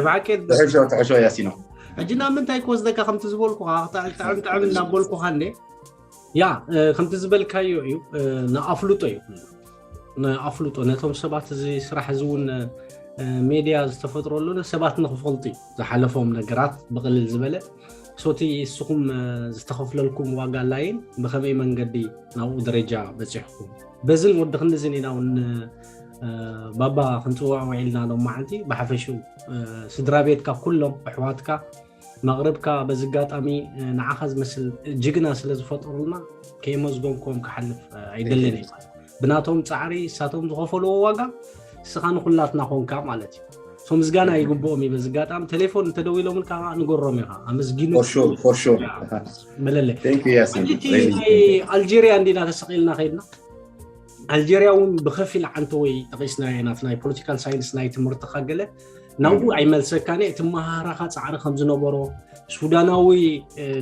ብሓቂ ትሕሾ ያሲኖ። ሕጂ ናብ ምንታይ ክወስደካ ከምቲ ዝበልኩኻ፣ ጥዕም ጥዕም እናበልኩኻ እንዴ? ያ ከምቲ ዝበልካዮ እዩ፣ ንኣፍልጦ እዩ። ንኣፍልጦ ነቶም ሰባት፣ እዚ ስራሕ እዚ እውን ሜድያ ዝተፈጥረሉ ሰባት ንክፈልጡ እዩ፣ ዝሓለፎም ነገራት ብቕልል ዝበለ። ሶቲ እስኹም ዝተኸፍለልኩም ዋጋ ላይን ብኸመይ መንገዲ ናብኡ ደረጃ በፂሕኩም፣ በዝን ወዲ ክንድዝን ኢና እውን ባባ ክንፅውዖ ውዒልና ሎም መዓልቲ። ብሓፈሹ ስድራ ቤትካ ኩሎም ኣሕዋትካ መቕርብካ በዚ ኣጋጣሚ ንዓኻ ዝመስል ጅግና ስለ ዝፈጠሩልና ከየመስገንኩም ክሓልፍ ኣይደልን እየ። ብናቶም ፃዕሪ እሳቶም ዝኸፈልዎ ዋጋ እስኻ ንኩላትና ኮንካ ማለት እዩ። ሶ ምስጋና ይግብኦም እዩ። በዚ ኣጋጣሚ ቴሌፎን እንተደዊሎምልካ ከዓ ንገሮም ኢኻ ኣመስጊኑ። በለለ። ኣልጀርያ እንዲና ተሰቂልና ከይድና፣ ኣልጀርያ እውን ብከፊል ዓንተ ወይ ጠቂስና ናት ናይ ፖለቲካል ሳይንስ ናይ ትምህርትካ ገለ ናብኡ ኣይመልሰካን እየ። እቲ መሃራኻ ፃዕሪ ከም ዝነበሮ፣ ሱዳናዊ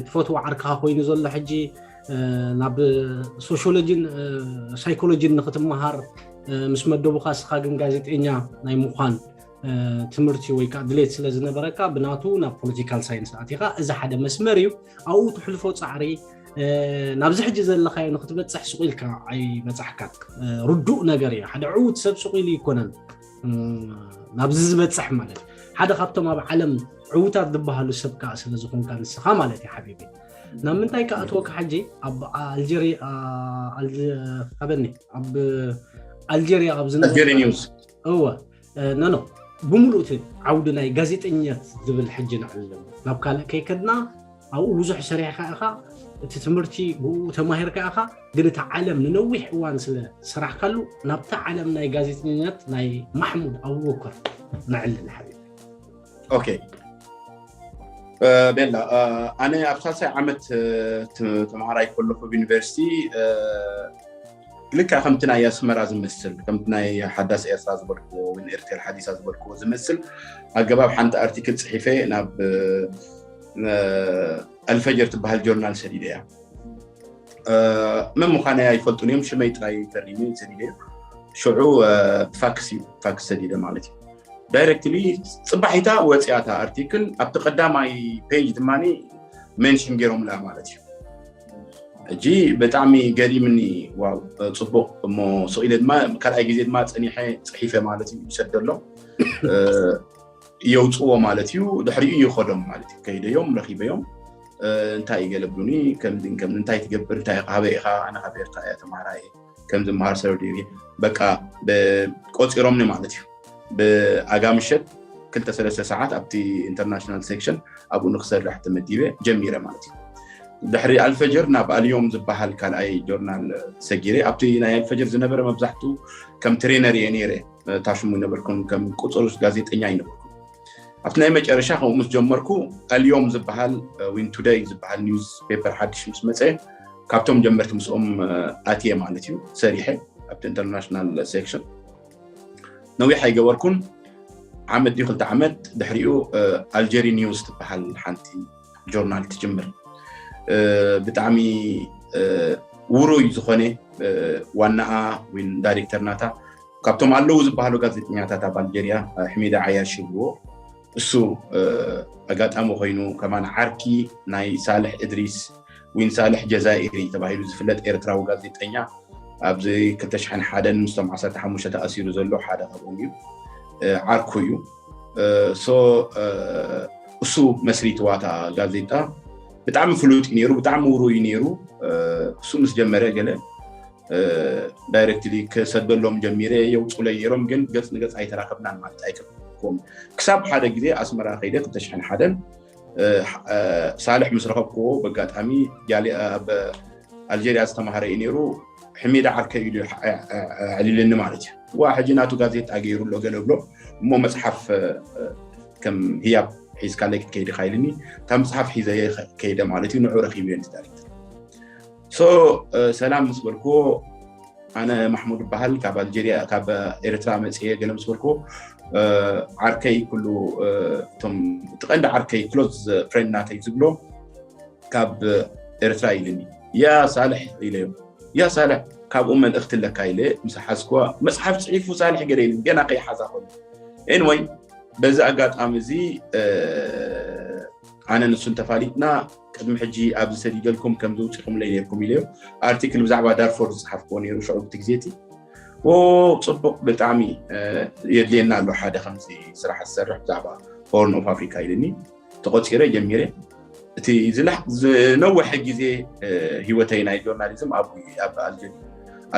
ትፈትዎ ዓርክኻ ኮይኑ ዘሎ ሕጂ ናብ ሶሽዮሎጂን ሳይኮሎጂን ንክትመሃር ምስ መደቡካ፣ እስኻ ግን ጋዜጠኛ ናይ ምዃን ትምህርቲ ወይ ከዓ ድሌት ስለ ዝነበረካ ብናቱ ናብ ፖለቲካል ሳይንስ ኣቲኻ። እዚ ሓደ መስመር እዩ። ኣብኡ ትሕልፎ ፃዕሪ ናብዚ ሕጂ ዘለካዮ ንክትበፅሕ ስቁኢልካ ኣይበፃሕካን። ርዱእ ነገር እዩ። ሓደ ዕዉት ሰብ ስቁኢሉ ይኮነን ናብዚ ዝበፅሕ ማለት። ሓደ ካብቶም ኣብ ዓለም ዕዉታት ዝበሃሉ ሰብ ከዓ ስለ ዝኾንካ ንስኻ ማለት እዩ ሓቢቢ። ናብ ምንታይ ክኣትወካ ሕጂ ኣብ ኣልጀሪ ኣበኒ ኣብ ኣልጀሪያ ኣብ ዝነበረ ኒውስ እወ ኖ ኖ ብምሉእ እቲ ዓውዲ ናይ ጋዜጠኛት ዝብል ሕጂ ንዕልም ናብ ካልእ ከይከድና ኣብኡ ብዙሕ ሰሪሕካ ኢኻ። እቲ ትምህርቲ ብኡ ተማሂርካ ኢኻ። ግን እቲ ዓለም ንነዊሕ እዋን ስለ ሰራሕካሉ ናብታ ዓለም ናይ ጋዜጠኛት ናይ ማሕሙድ ኣቡበከር ንዕልል ሓቢቢ። ኦኬ ቤላ፣ ኣነ ኣብ ሳልሳይ ዓመት ተምሃራይ ከለኹ ኣብ ዩኒቨርሲቲ ልክዕ ከምቲ ናይ ኣስመራ ዝመስል፣ ከምቲ ናይ ሓዳስ ኤርትራ ዝበልክዎ ወይ ኤርትራ ሓዲሳ ዝበልክዎ ዝመስል ኣገባብ ሓንቲ ኣርቲክል ፅሒፈ ናብ ኣልፈጀር ትበሃል ጆርናል ሰዲደ እያ። መን ምዃነይ ኣይፈልጡን እዮም። ሽመይ ጥራይ ፈሪመ ሰዲደ። ሽዑ ፋክስ እዩ፣ ፋክስ ሰዲደ ማለት እዩ። ዳይሬክትሊ ፅባሒታ ወፂኣታ ኣርቲክል ኣብቲ ቀዳማይ ፔጅ ድማ ሜንሽን ገይሮምላ ማለት እዩ። ሕጂ ብጣዕሚ ገሪምኒ። ዋው ፅቡቅ እሞ ስኢለ ድማ ካልኣይ ግዜ ድማ ፀኒሐ ፅሒፈ ማለት እዩ። ይሰደሎም የውፅዎ ማለት እዩ። ድሕሪኡ ይኸዶም ማለት እዩ። ከይደዮም ረኪበዮም እንታይ ይገለብሉኒ ከምዚ ከም እንታይ ትገብር እንታይ ካበይ ኢኻ? ኣነ ካብ ኤርትራ እያ ተማሃራይ ከም ዝመሃር ሰረዱ በቃ ቆፂሮምኒ ማለት እዩ። ብኣጋ ምሸት ክልተ ሰለስተ ሰዓት ኣብቲ ኢንተርናሽናል ሴክሽን ኣብኡ ንክሰርሕ ተመዲበ ጀሚረ ማለት እዩ። ድሕሪ ኣልፈጀር ናብ ኣልዮም ዝበሃል ካልኣይ ጆርናል ሰጊረ። ኣብቲ ናይ ኣልፈጀር ዝነበረ መብዛሕትኡ ከም ትሬነር እየ ነይረ። ታሽሙ ይነበርኩም ከም ቁፅር ጋዜጠኛ ይነበርኩም። ኣብቲ ናይ መጨረሻ ከምኡ ምስ ጀመርኩ ኣልዮም ዝበሃል ዊን ቱደይ ዝበሃል ኒውስ ፔፐር ሓድሽ ምስ መፀ ካብቶም ጀመርቲ ምስኦም ኣትየ ማለት እዩ። ሰሪሐ ኣብቲ ኢንተርናሽናል ሴክሽን ነዊሕ ኣይገበርኩን። ዓመት ድዩ ክልተ ዓመት ድሕሪኡ ኣልጀሪ ኒውስ ትበሃል ሓንቲ ጆርናል ትጅምር። ብጣዕሚ ውሩይ ዝኾነ ዋናኣ ወይ ዳይሬክተር ናታ ካብቶም ኣለዉ ዝበሃሉ ጋዜጠኛታት ኣብ ኣልጀርያ ሕሜዳ ዓያሽ ይብልዎ። እሱ ኣጋጣሚ ኮይኑ ከማን ዓርኪ ናይ ሳልሕ እድሪስ ዊን ሳልሕ ጀዛኢሪ ተባሂሉ ዝፍለጥ ኤርትራዊ ጋዜጠኛ ኣብዚ ክልተ ሽሕን ሓደን ምስቶም ዓሰርተ ሓሙሽተ ተኣሲሩ ዘሎ ሓደ ካብኦም እዩ። ዓርኩ እዩ። ሶ እሱ መስሪትዋ እታ ጋዜጣ። ብጣዕሚ ፍሉጥ እዩ ነይሩ፣ ብጣዕሚ ውሩይ እዩ ነይሩ። እሱ ምስ ጀመረ ገለ ዳይሬክትሊ ክሰደሎም ጀሚረ። የውፁለይ ነይሮም ግን ገፅ ንገፅ ኣይተራኸብናን ማለት ኣይከብኩም። ክሳብ ሓደ ግዜ ኣስመራ ከይደ ክልተ ሽሕን ሓደን ሳልሕ ምስ ረኸብክዎ ብኣጋጣሚ ኣብ ኣልጀርያ ዝተማሃረ እዩ ነይሩ። ሕሜዳ ዓርከይ ኢሉ ኣዕሊልኒ ማለት እዩ። ዋ ሕጂ ናቱ ጋዜጣ ገይሩ ኣሎ ገለ ብሎ እሞ መፅሓፍ ከም ህያብ ሒዝካለይ ክትከይድ ኢኻ ኢልኒ። እታ መፅሓፍ ሒዘ ከይደ ማለት እዩ። ንዑ ረኺብዮ ዳይሬክተር። ሰላም ምስ በልክዎ ኣነ ማሕሙድ እበሃል፣ ካብ ኣልጀርያ ካብ ኤርትራ መፅየ ገለ ምስ በልክዎ ዓርከይ ኩሉ እቶም እቲ ቀንዲ ዓርከይ ክሎዝ ፍሬንድ ናተይ ዝብሎ ካብ ኤርትራ ኢልኒ። ያ ሳልሕ ኢለዮ። ያ ሳልሕ ካብኡ መልእኽቲ ኣለካ ኢለ ምስ ሓዝክዋ መፅሓፍ ፅሒፉ ሳልሕ ገለ ኢልኒ ገና ከይሓዛ ከሎ። ኤንወይ በዚ ኣጋጣሚ እዚ ኣነ ንሱን ተፋሊጥና ቅድሚ ሕጂ ኣብዚ ሰዲደልኩም ከም ዘውፅኹምለይ ነርኩም ኢለዮ። ኣርቲክል ብዛዕባ ዳርፎር ዝፅሓፍክዎ ነይሩ ሽዑ ብቲ ግዜ እቲ። ጽቡቅ ብጣዕሚ የድልየና ኣሎ ሓደ ከምዚ ስራሕ ዝሰርሕ ብዛዕባ ሆርን ኦፍ ኣፍሪካ ኢልኒ። ተቆፂረ ጀሚረ። እቲ ዝነወሐ ግዜ ህይወተይ ናይ ጆርናሊዝም ኣብ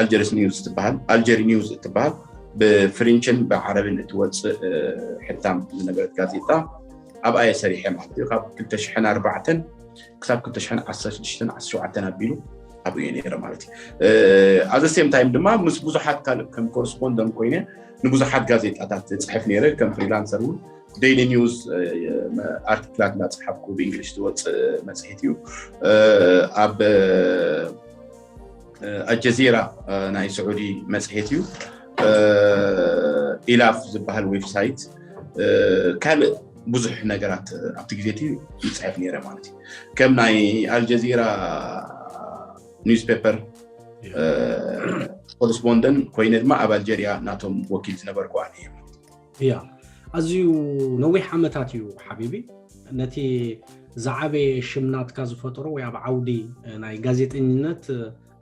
ኣልጀርስ ኒውስ ትበሃል ኣልጀሪ ኒውስ እትበሃል ብፍሪንችን ብዓረብን እትወፅእ ሕታም ዝነበረት ጋዜጣ ኣብኣ እየ ሰሪሐ ማለት እዩ። ካብ ክልተ ሽሕን ኣርባዕተን ክሳብ ክልተ ሽሕን ዓሰርተ ሽዱሽተን ዓሰርተ ሸውዓተን ኣቢሉ ኣብኡ እየ ነይረ ማለት እዩ። ኣዘ ሴም ታይም ድማ ምስ ብዙሓት ካልእ ከም ኮረስፖንደንት ኮይነ ንብዙሓት ጋዜጣታት ጽሕፍ ነይረ። ከም ፍሪላንሰር እውን ዴይሊ ኒውስ ኣርቲክላት እናጽሓፍኩ ብእንግሊሽ ዝወፅእ መፅሄት እዩ። ኣብ ኣልጀዚራ ናይ ስዑዲ መፅሄት እዩ። ኢላፍ ዝበሃል ዌብሳይት ካልእ ብዙሕ ነገራት ኣብቲ ግዜ እቲ ይፅሕፍ ነይረ ማለት እዩ። ከም ናይ ኣልጀዚራ ኒውስፔፐር ኮረስፖንደንት ኮይነ ድማ ኣብ ኣልጀርያ ናቶም ወኪል ዝነበርኩ ኣነ እየ። እያ ኣዝዩ ነዊሕ ዓመታት እዩ ሓቢቢ። ነቲ ዝዓበየ ሽም ናትካ ዝፈጠሮ ወይ ኣብ ዓውዲ ናይ ጋዜጠኝነት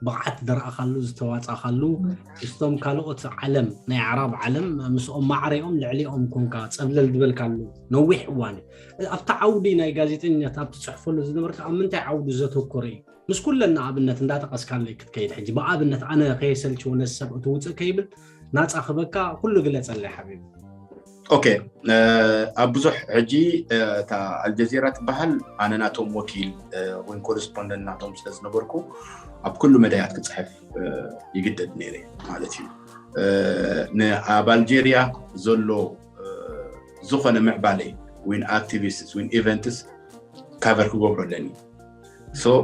ብቕዓት ዘርኣኻሉ ዝተዋፃእካሉ ምስቶም ካልኦት ዓለም ናይ ኣዕራብ ዓለም ምስኦም ማዕረኦም ልዕሊኦም ኮንካ ፀብለል ዝበልካሉ ነዊሕ እዋን እዩ። ኣብቲ ዓውዲ ናይ ጋዜጠኝነት ኣብ ትፅሕፈሉ ዝነበርካ ኣብ ምንታይ ዓውዲ ዘተኮረ እዩ? ምስ ኩለን ንኣብነት እንዳጠቐስካለይ ክትከይድ ሕጂ ብኣብነት ኣነ ከየሰልችዎ ነዚ ሰብ እቲ ውፅእ ከይብል ናፃ ክበካ ኩሉ ግለፀለይ ሓቢቢ። ኦኬ ኣብ ብዙሕ ሕጂ እታ ኣልጀዚራ ትበሃል ኣነ ናቶም ወኪል ወይ ኮረስፖንደንት ናቶም ስለ ዝነበርኩ ኣብ ኩሉ መዳያት ክፅሕፍ ይግደድ ነይረ ማለት እዩ። ኣብ ኣልጀርያ ዘሎ ዝኾነ ምዕባለ ወይ ኣክቲቪስትስ ወይ ኢቨንትስ ካቨር ክገብሮ ኣለኒ።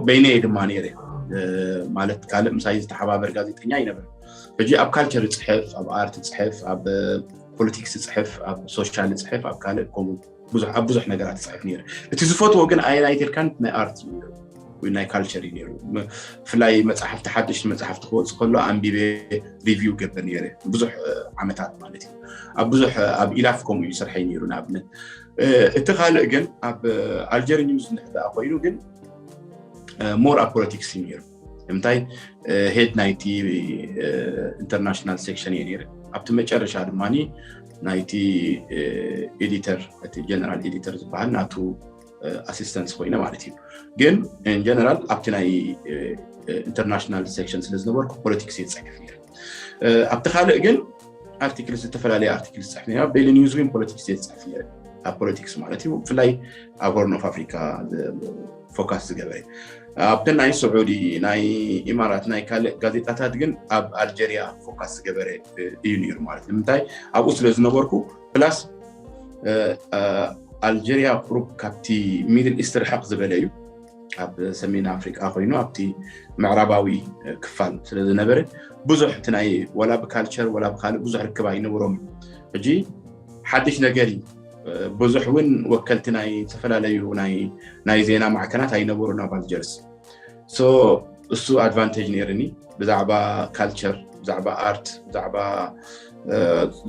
በይነየ ድማ ነይረ ማለት ካልእ ምሳይ ዝተሓባበር ጋዜጠኛ ይነብር። ሕጂ ኣብ ካልቸር ይፅሕፍ፣ ኣብ ኣርት ይፅሕፍ፣ ኣብ ፖለቲክስ ይፅሕፍ፣ ኣብ ሶሻል ይፅሕፍ፣ ኣብ ካልእ ከምኡ ብዙሕ ኣብ ብዙሕ ነገራት ይፅሕፍ ነይረ። እቲ ዝፈትዎ ግን ኣየናይ ተልካን ናይ ኣርት እዩ ወይ ናይ ካልቸር እዩ ነይሩ። ብፍላይ መፅሓፍቲ ሓደሽቲ መፅሓፍቲ ክወፅ ከሎ ኣንቢበ ሪቪው ገብር ነይረ ብዙሕ ዓመታት ማለት እዩ። ኣብ ብዙሕ ኣብ ኢላፍ ከምኡ እዩ ስርሐይ ነይሩ ንኣብነት። እቲ ካልእ ግን ኣብ ኣልጀሪ ኒውስ እንድሕር ደኣ ኮይኑ ግን ሞር ኣብ ፖለቲክስ እዩ ነይሩ። ንምንታይ ሄድ ናይቲ ኢንተርናሽናል ሴክሽን እየ ነይረ። ኣብቲ መጨረሻ ድማ ናይቲ ኤዲተር እቲ ጀነራል ኤዲተር ዝበሃል ናቱ ኣሲስተንስ ኮይነ ማለት እዩ። ግን ጀነራል ኣብቲ ናይ ኢንተርናሽናል ሴክሽን ስለ ዝነበርኩ ፖለቲክስ እየ ዝፅሕፍ ነይረ። ኣብቲ ካልእ ግን ኣርቲክልስ ዝተፈላለየ ኣርቲክል ዝፅሕፍ ነይረ። ኣብ ዴይሊ ኒውስ ዊን ፖለቲክስ እየ ዝፅሕፍ ነይረ። ኣብ ፖለቲክስ ማለት እዩ ብፍላይ ኣብ ሆርን ኦፍ ኣፍሪካ ፎካስ ዝገበረ ኣብተን ናይ ስዑዲ ናይ ኢማራት ናይ ካልእ ጋዜጣታት ግን ኣብ ኣልጀርያ ፎካስ ዝገበረ እዩ ነይሩ ማለት ንምንታይ ኣብኡ ስለ ዝነበርኩ ፕላስ ኣልጀርያ ቁሩብ ካብቲ ሚድል ኢስት ርሕቕ ዝበለ እዩ ኣብ ሰሜን ኣፍሪቃ ኮይኑ ኣብቲ ምዕራባዊ ክፋል ስለ ዝነበረ ብዙሕ እቲ ናይ ወላ ብካልቸር ወላ ብካልእ ብዙሕ ርክብ ኣይነበሮም እዩ። ሕጂ ሓድሽ ነገር እዩ። ብዙሕ እውን ወከልቲ ናይ ዝተፈላለዩ ናይ ዜና ማዕከናት ኣይነበሩን ኣብ ኣልጀርስ። እሱ ኣድቫንቴጅ ነይርኒ ብዛዕባ ካልቸር፣ ብዛዕባ ኣርት፣ ብዛዕባ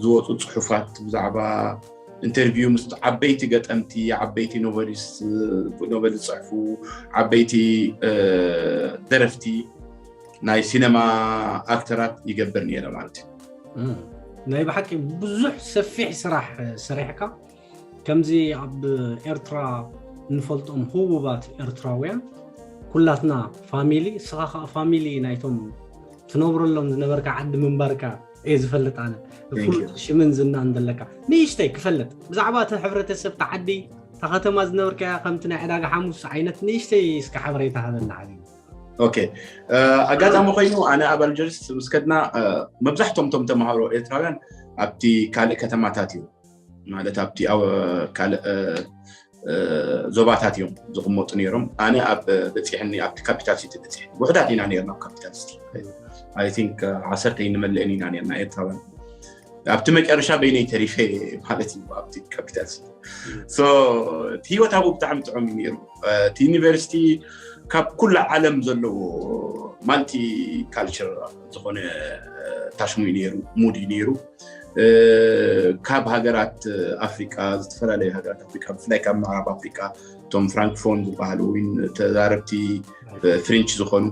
ዝወፁ ፅሑፋት፣ ብዛዕባ ኢንተርቪው ምስ ዓበይቲ ገጠምቲ፣ ዓበይቲ ኖቨሊስት፣ ኖቨል ዝፅሕፉ፣ ዓበይቲ ደረፍቲ፣ ናይ ሲነማ ኣክተራት ይገብር ነይረ ማለት እዩ። ናይ ብሓቂ ብዙሕ ሰፊሕ ስራሕ ሰሪሕካ ከምዚ ኣብ ኤርትራ እንፈልጦም ህቡባት ኤርትራውያን ኩላትና ፋሚሊ ስኻ ከዓ ፋሚሊ ናይቶም ትነብረሎም ዝነበርካ ዓዲ ምንባርካ እየ ዝፈልጥ ኣነ ፍሉጥ ሽምን ዝናን ዘለካ ንእሽተይ ክፈልጥ ብዛዕባ እቲ ሕብረተሰብ ተዓዲ እታ ከተማ ዝነበርካያ ከምቲ ናይ ዕዳጋ ሓሙስ ዓይነት ንእሽተይ እስከ ሓበሬታ ሃበና ሓቢቢ። ኦኬ። ኣጋጣሚ ኮይኑ ኣነ ኣብ ኣልጀርስ ምስ ከድና መብዛሕቶም ቶም ተምሃሮ ኤርትራውያን ኣብቲ ካልእ ከተማታት እዮም፣ ማለት ኣብቲ ካልእ ዞባታት እዮም ዝቕመጡ ነይሮም። ኣነ ኣብ በፂሕኒ ኣብቲ ካፒታል ሲቲ በፂሕ ውሕዳት ኢና ነርና ኣብ ካፒታል ሲቲ። I think ዓሰርተ ይንመልእን ኢና ነርና ኤርትራውያን። ኣብቲ መጨረሻ በይነይ ተሪፈ ማለት እዩ ኣብቲ ካፒታል ሲቲ። ህይወት ኣብኡ ብጣዕሚ ጥዑም እዩ ነይሩ። እቲ ዩኒቨርሲቲ ካብ ኩሉ ዓለም ዘለዎ ማልቲ ካልቸር ዝኾነ ታሽሙ እዩ ነይሩ፣ ሙድ እዩ ነይሩ። ካብ ሃገራት ኣፍሪቃ፣ ዝተፈላለዩ ሃገራት ኣፍሪቃ፣ ብፍላይ ካብ ምዕራብ ኣፍሪቃ እቶም ፍራንክፎን ዝበሃሉ ወይ ተዛረብቲ ፍሬንች ዝኾኑ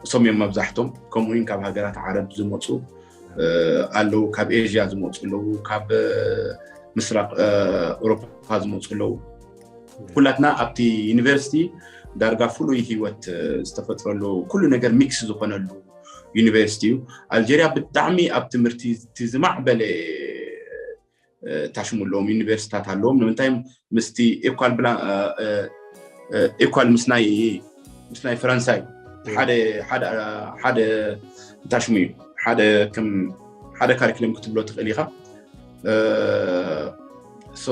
እሶም እዮም መብዛሕቶም። ከምኡ እውን ካብ ሃገራት ዓረብ ዝመፁ ኣለዉ፣ ካብ ኤዥያ ዝመፁ ኣለዉ፣ ካብ ምስራቅ ኤውሮፓ ዝመፁ ኣለዉ። ኩላትና ኣብቲ ዩኒቨርሲቲ ዳርጋ ፍሉይ ህይወት ዝተፈጥረሉ፣ ኩሉ ነገር ሚክስ ዝኾነሉ ዩኒቨርሲቲ እዩ። ኣልጀርያ ብጣዕሚ ኣብ ትምህርቲ እቲ ዝማዕበለ ታሽሙ ኣለዎም፣ ዩኒቨርሲታት ኣለዎም። ንምንታይ ምስቲ ኤኳል ብላ ኤኳል ምስ ናይ ምስ ናይ ፈረንሳይ ሓደ ሓደ ሓደ ታሽሙ እዩ፣ ሓደ ከም ሓደ ካሪክለም ክትብሎ ትኽእል ኢኻ። ሶ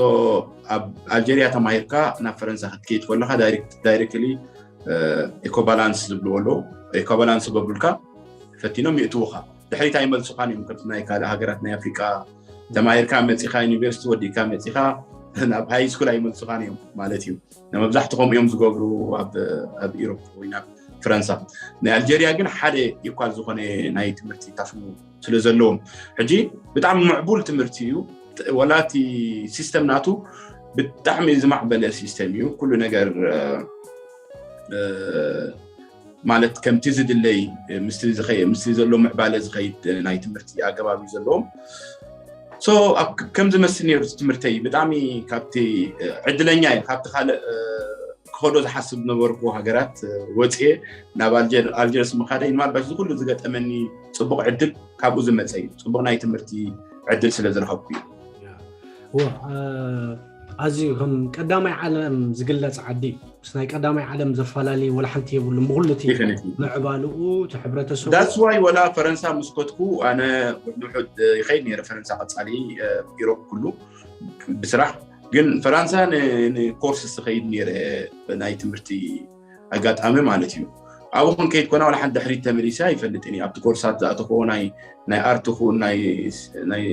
ኣብ ኣልጀርያ ተማሂርካ ናብ ፈረንሳ ክትከይድ ከለካ ዳይሬክትሊ ኤኮባላንስ ዝብልዎ ኣለዉ። ኤኮባላንስ ገብሩልካ ፈቲኖም ይእትዉካ። ድሕሪት ኣይመልሱኻን እዮም። ከምቲ ናይ ካልእ ሃገራት ናይ ኣፍሪቃ ተማሂርካ መፂኻ ዩኒቨርሲቲ ወዲእካ መፂኻ ናብ ሃይ ስኩል ኣይመልሱኻን እዮም ማለት እዩ። መብዛሕትኡ ከምኡ እዮም ዝገብሩ ኣብ ኢሮፕ ወይ ናብ ፈረንሳ። ናይ ኣልጀርያ ግን ሓደ ኢኳል ዝኾነ ናይ ትምህርቲ ታሽሙ ስለ ዘለዎም ሕጂ ብጣዕሚ ምዕቡል ትምህርቲ እዩ። ወላ እቲ ሲስተም ናቱ ብጣዕሚ ዝማዕበለ ሲስተም እዩ። ኩሉ ነገር ማለት ከምቲ ዝድለይ ምስቲ ዘሎ ምዕባለ ዝኸይድ ናይ ትምህርቲ ኣገባብ እዩ ዘለዎም። ሶ ከም ዝመስል ነይሩ ትምህርተይ። ብጣዕሚ ካብቲ ዕድለኛ እየ፣ ካብቲ ካልእ ክኸዶ ዝሓስብ ነበርኩ ሃገራት ወፅየ ናብ ኣልጀርስ ምኻደይ። ንማልባሽ እዚ ኩሉ ዝገጠመኒ ፅቡቕ ዕድል ካብኡ ዝመፀ እዩ፣ ፅቡቕ ናይ ትምህርቲ ዕድል ስለ ዝረኸብኩ እዩ። ኣዝዩ ከም ቀዳማይ ዓለም ዝግለፅ ዓዲ እዩ። ምስ ናይ ቀዳማይ ዓለም ዘፈላለየ ወላ ሓንቲ የብሉን። ብኩሉ እቲ ምዕባልኡ፣ እቲ ሕብረተሰቡ። ዳትስ ዋይ ወላ ፈረንሳ ምስ ከድኩ ኣነ ንውሑድ ይኸይድ ነይረ ፈረንሳ፣ ቀፃሊ ኢሮፕ ኩሉ ብስራሕ። ግን ፈራንሳ ንኮርስ ዝኸይድ ነይረ ናይ ትምህርቲ ኣጋጣሚ ማለት እዩ። ኣብኡ ክንከይድ ኮና ዋላ ሓንቲ ድሕሪት ተመሊሰ ኣይፈልጥን እዩ። ኣብቲ ኮርሳት ዝኣተኽዎ ናይ ኣርት ኹን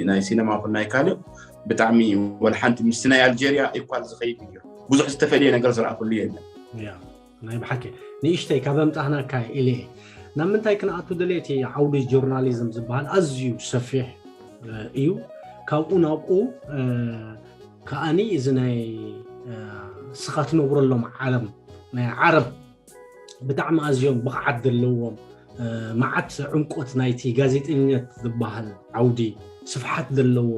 ናይ ሲነማ ኹን ናይ ካልእ ብጣዕሚ ዋላ ሓንቲ ምስቲ ናይ ኣልጀርያ ኢኳል ዝኸይድ እዩ። ብዙሕ ዝተፈልየ ነገር ዝረኣኹሉ የለን። ናይ ብሓቂ ንእሽተይ ካብ ኣምጻእናካ ኢለ እየ። ናብ ምንታይ ክንኣቱ ደልየ፣ እቲ ዓውዲ ጆርናሊዝም ዝበሃል ኣዝዩ ሰፊሕ እዩ። ካብኡ ናብኡ ከኣኒ እዚ ናይ ስኻ ትነብረሎም ዓለም ናይ ዓረብ ብጣዕሚ ኣዝዮም ብቕዓት ዘለዎም፣ መዓት ዕምቆት ናይቲ ጋዜጠኝነት ዝበሃል ዓውዲ ስፍሓት ዘለዎ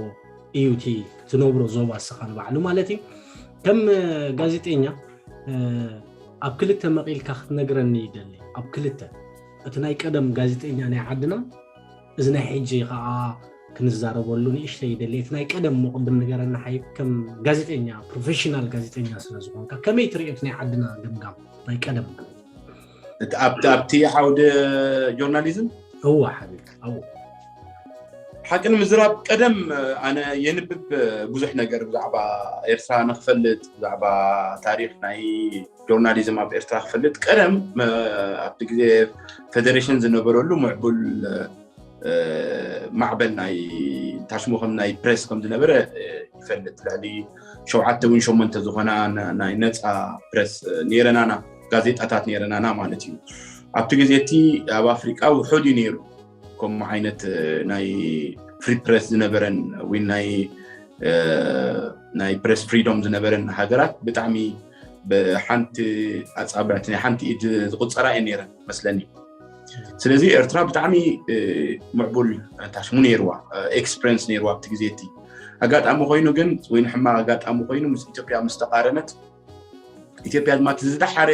እዩ እቲ ትነብሮ ዞባ ስኻ ንባዕሉ ማለት እዩ። ከም ጋዜጠኛ ኣብ ክልተ መቒልካ ክትነግረኒ ይደሊ። ኣብ ክልተ፣ እቲ ናይ ቀደም ጋዜጠኛ ናይ ዓድና፣ እዚ ናይ ሕጂ ከዓ ክንዛረበሉ ንእሽተይ ይደሊ። እቲ ናይ ቀደም ሞ ቅድም ንገረና ሓይ፣ ከም ጋዜጠኛ፣ ፕሮፌሽናል ጋዜጠኛ ስለ ዝኾንካ ከመይ ትርእዮ እቲ ናይ ዓድና ገምጋም ናይ ቀደም? ኣብቲ ኣብቲ ዓውደ ጆርናሊዝም? እወ ሓቢቢ፣ እወ። ሓቂ ንምዝራብ ቀደም ኣነ የንብብ ብዙሕ ነገር ብዛዕባ ኤርትራ ንክፈልጥ፣ ብዛዕባ ታሪክ ናይ ጆርናሊዝም ኣብ ኤርትራ ክፈልጥ ቀደም ኣብቲ ግዜ ፌደሬሽን ዝነበረሉ ምዕቡል ማዕበል ናይ ታሽሙ ከም ናይ ፕሬስ ከም ዝነበረ ይፈልጥ። ልዕሊ ሸውዓተ እውን ሸሞንተ ዝኾና ናይ ነፃ ፕሬስ ነይረናና፣ ጋዜጣታት ነይረናና ማለት እዩ። ኣብቲ ግዜ እቲ ኣብ ኣፍሪቃ ውሑድ እዩ ነይሩ ከምኡ ዓይነት ናይ ፍሪ ፕሬስ ዝነበረን ወይ ናይ ናይ ፕሬስ ፍሪዶም ዝነበረን ሃገራት ብጣዕሚ ብሓንቲ ኣፃብዕቲ ናይ ሓንቲ ኢድ ዝቁፀራ እየን ነይረን መስለኒ። ስለዚ ኤርትራ ብጣዕሚ ምዕቡል ታሽሙ ነይርዋ፣ ኤክስፕረንስ ነይርዋ ኣብቲ ግዜ እቲ። ኣጋጣሚ ኮይኑ ግን ወይ ንሕማቕ ኣጋጣሚ ኮይኑ ምስ ኢትዮጵያ ምስ ተቃረነት፣ ኢትዮጵያ ድማ እቲ ዝደሓረ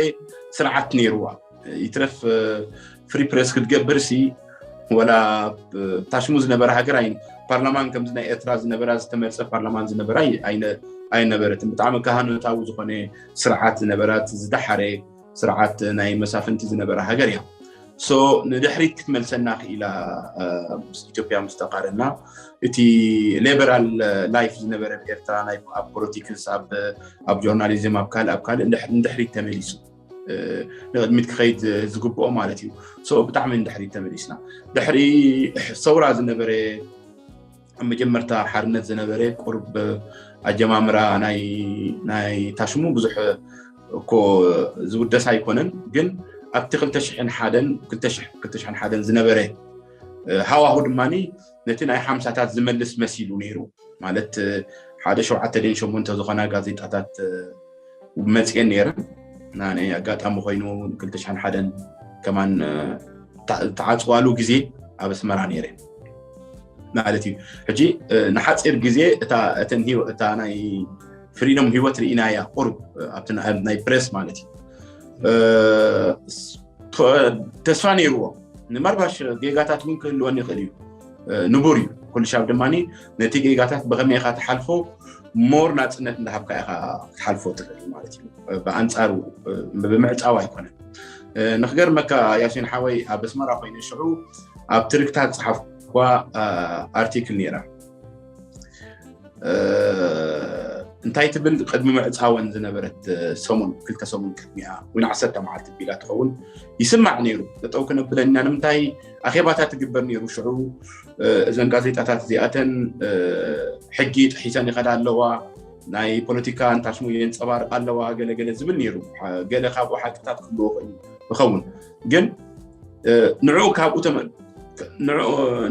ስርዓት ነይርዋ። ይትረፍ ፍሪ ፕሬስ ክትገብር ሲ ወላ ታሽሙ ዝነበረ ሃገር ኣይ ፓርላማን ከምዚ ናይ ኤርትራ ዝነበራ ዝተመርፀ ፓርላማን ዝነበራ ኣይነበረትን። ብጣዕሚ ካህኖታዊ ዝኾነ ስርዓት ዝነበራት ዝደሓረ ስርዓት ናይ መሳፍንቲ ዝነበረ ሃገር እያ። ንድሕሪት ክትመልሰና ክኢላ ኢትዮጵያ ምስ ተቃረና እቲ ሌበራል ላይፍ ዝነበረ ኤርትራ ኣብ ፖለቲክስ ኣብ ጆርናሊዝም ኣብ ካልእ ኣብ ካልእ ንድሕሪት ተመሊሱ ንቅድሚት ክኸይድ ዝግብኦ ማለት እዩ። ብጣዕሚ ንድሕሪት ተመሊስና ድሕሪ ሰውራ ዝነበረ ኣብ መጀመርታ ሓርነት ዝነበረ ቁርብ ኣጀማምራ ናይ ታሽሙ ብዙሕ እኮ ዝውደስ ኣይኮነን። ግን ኣብቲ ክልተ ሽሕን ሓደን ዝነበረ ሃዋሁ ድማ ነቲ ናይ ሓምሳታት ዝመልስ መሲሉ ነይሩ። ማለት ሓደ ሸውዓተ ደን ሸሞንተ ዝኾና ጋዜጣታት መፅየን ነይረን። ናነ ኣጋጣሚ ኮይኑ ክልተ ሽሕን ሓደን ከማን ተዓፅዋሉ ግዜ ኣብ ኣስመራ ነይረ ማለት እዩ። ሕጂ ንሓፂር ግዜ እታ ናይ ፍሪዶም ህይወት ርኢናያ ቁርብ ኣብቲ ናይ ፕሬስ ማለት እዩ። ተስፋ ነይርዎ። ንመርባሽ ጌጋታት እውን ክህልወን ይኽእል እዩ፣ ንቡር እዩ። ኩሉ ሻብ ድማ ነቲ ጌጋታት ብኸመይ ኢኻ ትሓልፎ ሞር ናፅነት እንዳሃብካ ኢኻ ክትሓልፎ ትኽእል ማለት እዩ። ብኣንፃሩ ብምዕፃው ኣይኮነን። ንክገርመካ ያሲን ሓወይ ኣብ ኣስመራ ኮይነ ሽዑ ኣብ ትርክታት ዝፀሓፍኳ ኣርቲክል ነይራ። እንታይ ትብል ቅድሚ ምዕፃወን ዝነበረት ሰሙን ክልተ ሰሙን ቅድሚኣ ወይ ዓሰርተ መዓልቲ ቢላ ትኸውን ይስማዕ ነይሩ። ጠጠው ክነብለና ንምንታይ ኣኼባታት ትግበር ነይሩ ሽዑ። እዘን ጋዜጣታት እዚኣተን ሕጊ ጥሒሰን ይኸዳ ኣለዋ፣ ናይ ፖለቲካ እንታሽሙ የንፀባርቅ ኣለዋ ገለገለ ዝብል ነይሩ። ገለ ካብኡ ሓቅታት ክህልዎ ይኸውን ግን ንዕኡ ካብኡ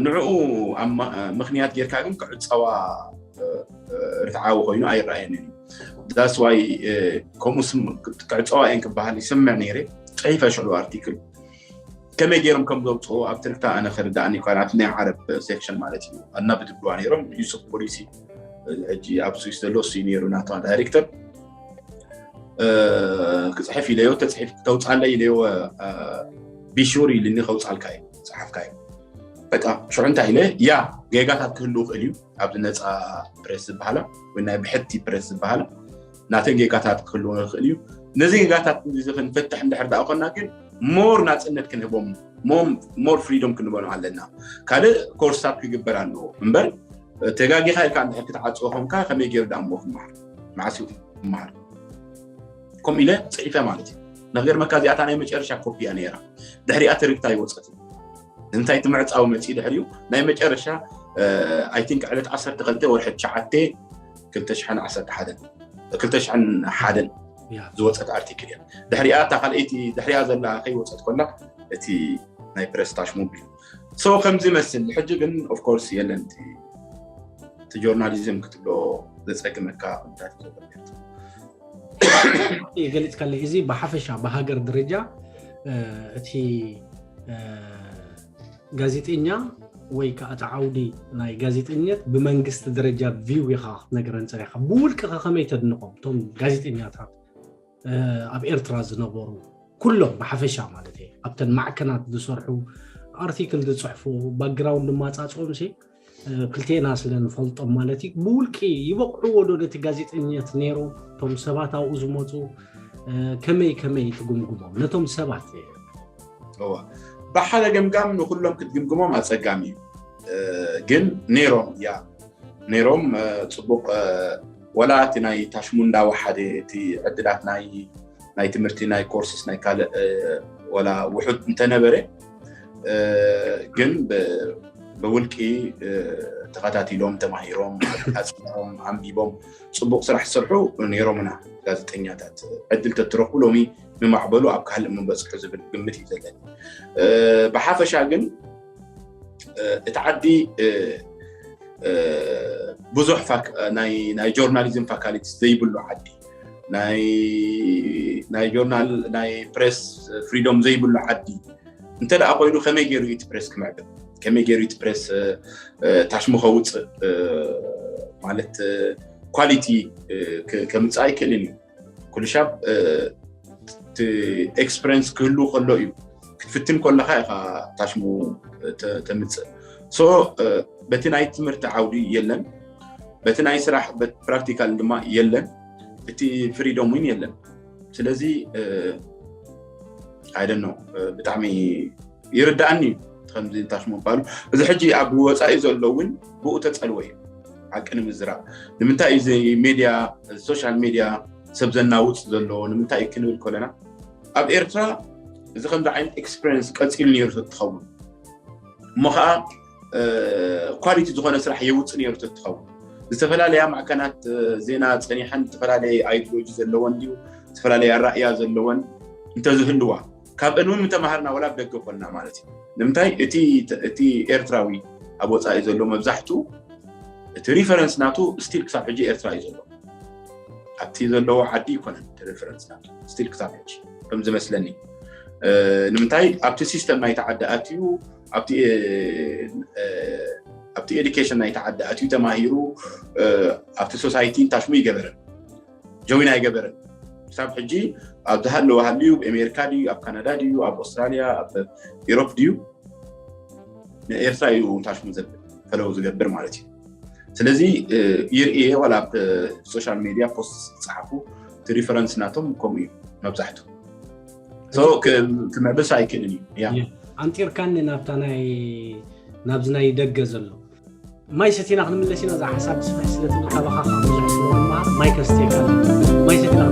ንዕኡ ምክንያት ጌርካ ግን ክዕፀዋ ርትዓዊ ኮይኑ ኣይረኣየንን እዩ። ዳስዋይ ከምኡ ክዕፀዋ እየን ክበሃል ይሰምዕ ነይረ። ፅሒፈ ሽዕሉ ኣርቲክል ከመይ ገይሮም ከም ዘውፅኡ ኣብ ትርክታ ኣነ ክርዳእኒ ይኳን ኣብቲ ናይ ዓረብ ሴክሽን ማለት እዩ ኣና ብድብዋ ነይሮም። ዩሱፍ ፖሊሲ ሕጂ ኣብ ስዊስ ዘሎ እሱ ነይሩ ናታ ዳይሬክተር ክፅሕፍ ኢለዮ ተፅሒፍ ተውፃለይ ኢለዮ ቢሹር ኢልኒ ከውፃልካ እዩ ፀሓፍካ እዩ። በቃ ሽዑ እንታይ ኢለ ያ ጌጋታት ክህልው ክእል እዩ ኣብዚ ነፃ ፕሬስ ዝበሃላ ወይ ናይ ብሕቲ ፕሬስ ዝበሃላ ናተን ጌጋታት ክህልዎ ይኽእል እዩ። ነዚ ጌጋታት እዚ ክንፈትሕ እንድሕር ደኣ ኮና ግን ሞር ናፅነት ክንህቦም ሞር ፍሪዶም ክንበሉ ኣለና። ካልእ ኮርሳት ክግበር ኣለዎ እምበር ተጋጊኻ ኢልካ እንድሕር ክትዓፅዎ ኮንካ ከመይ ገይሩ ደኣ እሞ ክመሃር መዓስ ክመሃር ከምኡ ኢለ ፅሒፈ ማለት እዩ። ነገር መካ እዚኣታ ናይ መጨረሻ ኮፒያ ነይራ ድሕሪኣ ትርክታ ይወፀት እንታይ ትምዕፃዊ መፂ ድሕሪኡ ናይ መጨረሻ ኣይቲንክ ዕለት ዓሰርተ ክልተ ወርሒ ትሽዓተ ክልተ ሽሕን ዓሰርተ ሓደን ክልተ ሽሕን ሓደን ዝወፀት ኣርቲክል እያ። ድሕሪኣ እታ ካልኣይቲ ድሕሪኣ ዘላ ከይወፀት ኮላ እቲ ናይ ፕረስታሽ ሙብ እዩ። ሶ ከምዚ መስል ሕጂ ግን ኦፍኮርስ የለን እቲ ጆርናሊዝም ክትብሎ ዘፀግመካ ኩነታት እዩ ዘሎ። ገሊፅካለ እዚ ብሓፈሻ ብሃገር ደረጃ እቲ ጋዜጠኛ ወይ ከዓ እቲ ዓውዲ ናይ ጋዜጠኝነት ብመንግስቲ ደረጃ ቪው ኢኻ ክትነግረን ፀኒኻ። ብውልቅኻ ከመይ ተድንቖም እቶም ጋዜጠኛታት ኣብ ኤርትራ ዝነበሩ ኩሎም ብሓፈሻ ማለት እየ ኣብተን ማዕከናት ዝሰርሑ ኣርቲክል ዝፅሕፉ ባክግራውንድ ማፃፅኦም ሲ ክልቴና ስለ ንፈልጦም ማለት እዩ። ብውልቂ ይበቕዕዎ ዶ ነቲ ጋዜጠኝነት ነይሮም እቶም ሰባት ኣብኡ ዝመፁ ከመይ ከመይ ትግምግሞም ነቶም ሰባት? ብሓደ ገምጋም ንኩሎም ክትግምግሞም ኣፀጋሚ እዩ። ግን ነይሮም ያ ነይሮም ፅቡቅ ወላ እቲ ናይ ታሽሙ እንዳወሓደ እቲ ዕድላት ናይ ናይ ትምህርቲ ናይ ኮርስስ ናይ ካልእ ወላ ውሑድ እንተነበረ ግን ብውልቂ ተኸታቲሎም ተማሂሮም ኣፅኒዖም ኣንቢቦም ፅቡቅ ስራሕ ዝሰርሑ ነይሮምና ጋዜጠኛታት ዕድል ተትረኽቡ ሎሚ ምማዕበሉ ኣብ ካልእ ምበፅሑ ዝብል ግምት እዩ ዘለኒ። ብሓፈሻ ግን እቲ ዓዲ ብዙሕ ናይ ጆርናሊዝም ፋካሊቲ ዘይብሉ ዓዲ ናይ ጆርናል ናይ ፕሬስ ፍሪዶም ዘይብሉ ዓዲ እንተ ደኣ ኮይኑ ከመይ ገይሩ እቲ ፕሬስ ክምዕብል ከመይ ገይሩ እቲ ፕሬስ ታሽሙ ከውፅእ ማለት ኳሊቲ ከምፅእ ኣይክእልን እዩ። ኩሉ ሻብ ኤክስፐረንስ ክህሉ ከሎ እዩ ክትፍትን ከለካ ኢካ ታሽሙ ተምፅእ። ሶ በቲ ናይ ትምህርቲ ዓውዲ የለን፣ በቲ ናይ ስራሕ ፕራክቲካል ድማ የለን፣ እቲ ፍሪዶም እውን የለን። ስለዚ ኣይደኖ ብጣዕሚ ይርዳእኒ እዩ ከምዚ እንታሽ ምባሉ። እዚ ሕጂ ኣብ ወፃኢ ዘሎ እውን ብኡ ተፀልወ እዩ ሓቂ ንምዝራብ። ንምንታይ እዩ እዚ ሜድያ፣ ሶሻል ሜድያ ሰብ ዘናውፅ ዘሎ ንምንታይ እዩ ክንብል ከለና፣ ኣብ ኤርትራ እዚ ከምዚ ዓይነት ኤክስፔሪንስ ቀፂሉ ነይሩ ተትኸውን እሞ ከዓ ኳሊቲ ዝኾነ ስራሕ የውፅእ ነይሩ ተትኸውን። ዝተፈላለያ ማዕከናት ዜና ፀኒሐን ዝተፈላለየ ኣይዲዮሎጂ ዘለወን ድዩ ዝተፈላለየ ኣራእያ ዘለወን እንተዝህልዋ ካብ እን ምተማሃርና ወላ ደገ ኮንና ማለት እዩ። ንምንታይ እቲ ኤርትራዊ ኣብ ወፃኢ ዘሎ መብዛሕትኡ እቲ ሪፈረንስ ናቱ ስቲል ክሳብ ሕጂ ኤርትራ እዩ ዘሎ። ኣብቲ ዘለዎ ዓዲ ይኮነን እቲ ሪፈረንስ ናቱ ስቲል ክሳብ ሕጂ ከም ዝመስለኒ። ንምንታይ ኣብቲ ሲስተም ናይቲ ዓዲ ኣትዩ ኣብቲ ኤዱኬሽን ናይቲ ዓዲ ኣትዩ ተማሂሩ ኣብቲ ሶሳይቲ እንታሽሙ ይገበረን ጆይን ኣይገበረን። ክሳብ ሕጂ ኣብ ዝሃለወ ሃልዩ ኣሜሪካ ድዩ ኣብ ካናዳ ድዩ ኣብ ኣውስትራሊያ ኣብ ኢሮፕ ድዩ ንኤርትራ እዩ ታሽሙ ዘብል ፈለው ዝገብር ማለት እዩ። ስለዚ ይርእየ ዋላ ኣብ ሶሻል ሜድያ ፖስት ዝፀሓፉ እቲ ሪፈረንስ ናቶም ከምኡ እዩ መብዛሕቱ። ክምዕብስ ኣይክእልን እዩ። ኣንጢርካኒ ናብታ ናይ ናብዚ ናይ ደገ ዘሎ ማይ ሰቲና ክንምለስ ኢና። እዛ ሓሳብ ስፍሕ ስለ ትብል ካባኻ ብዙሕ ስለ ንመሃር ማይ ከስትየካ ኣለኒ። ማይ ሰቲና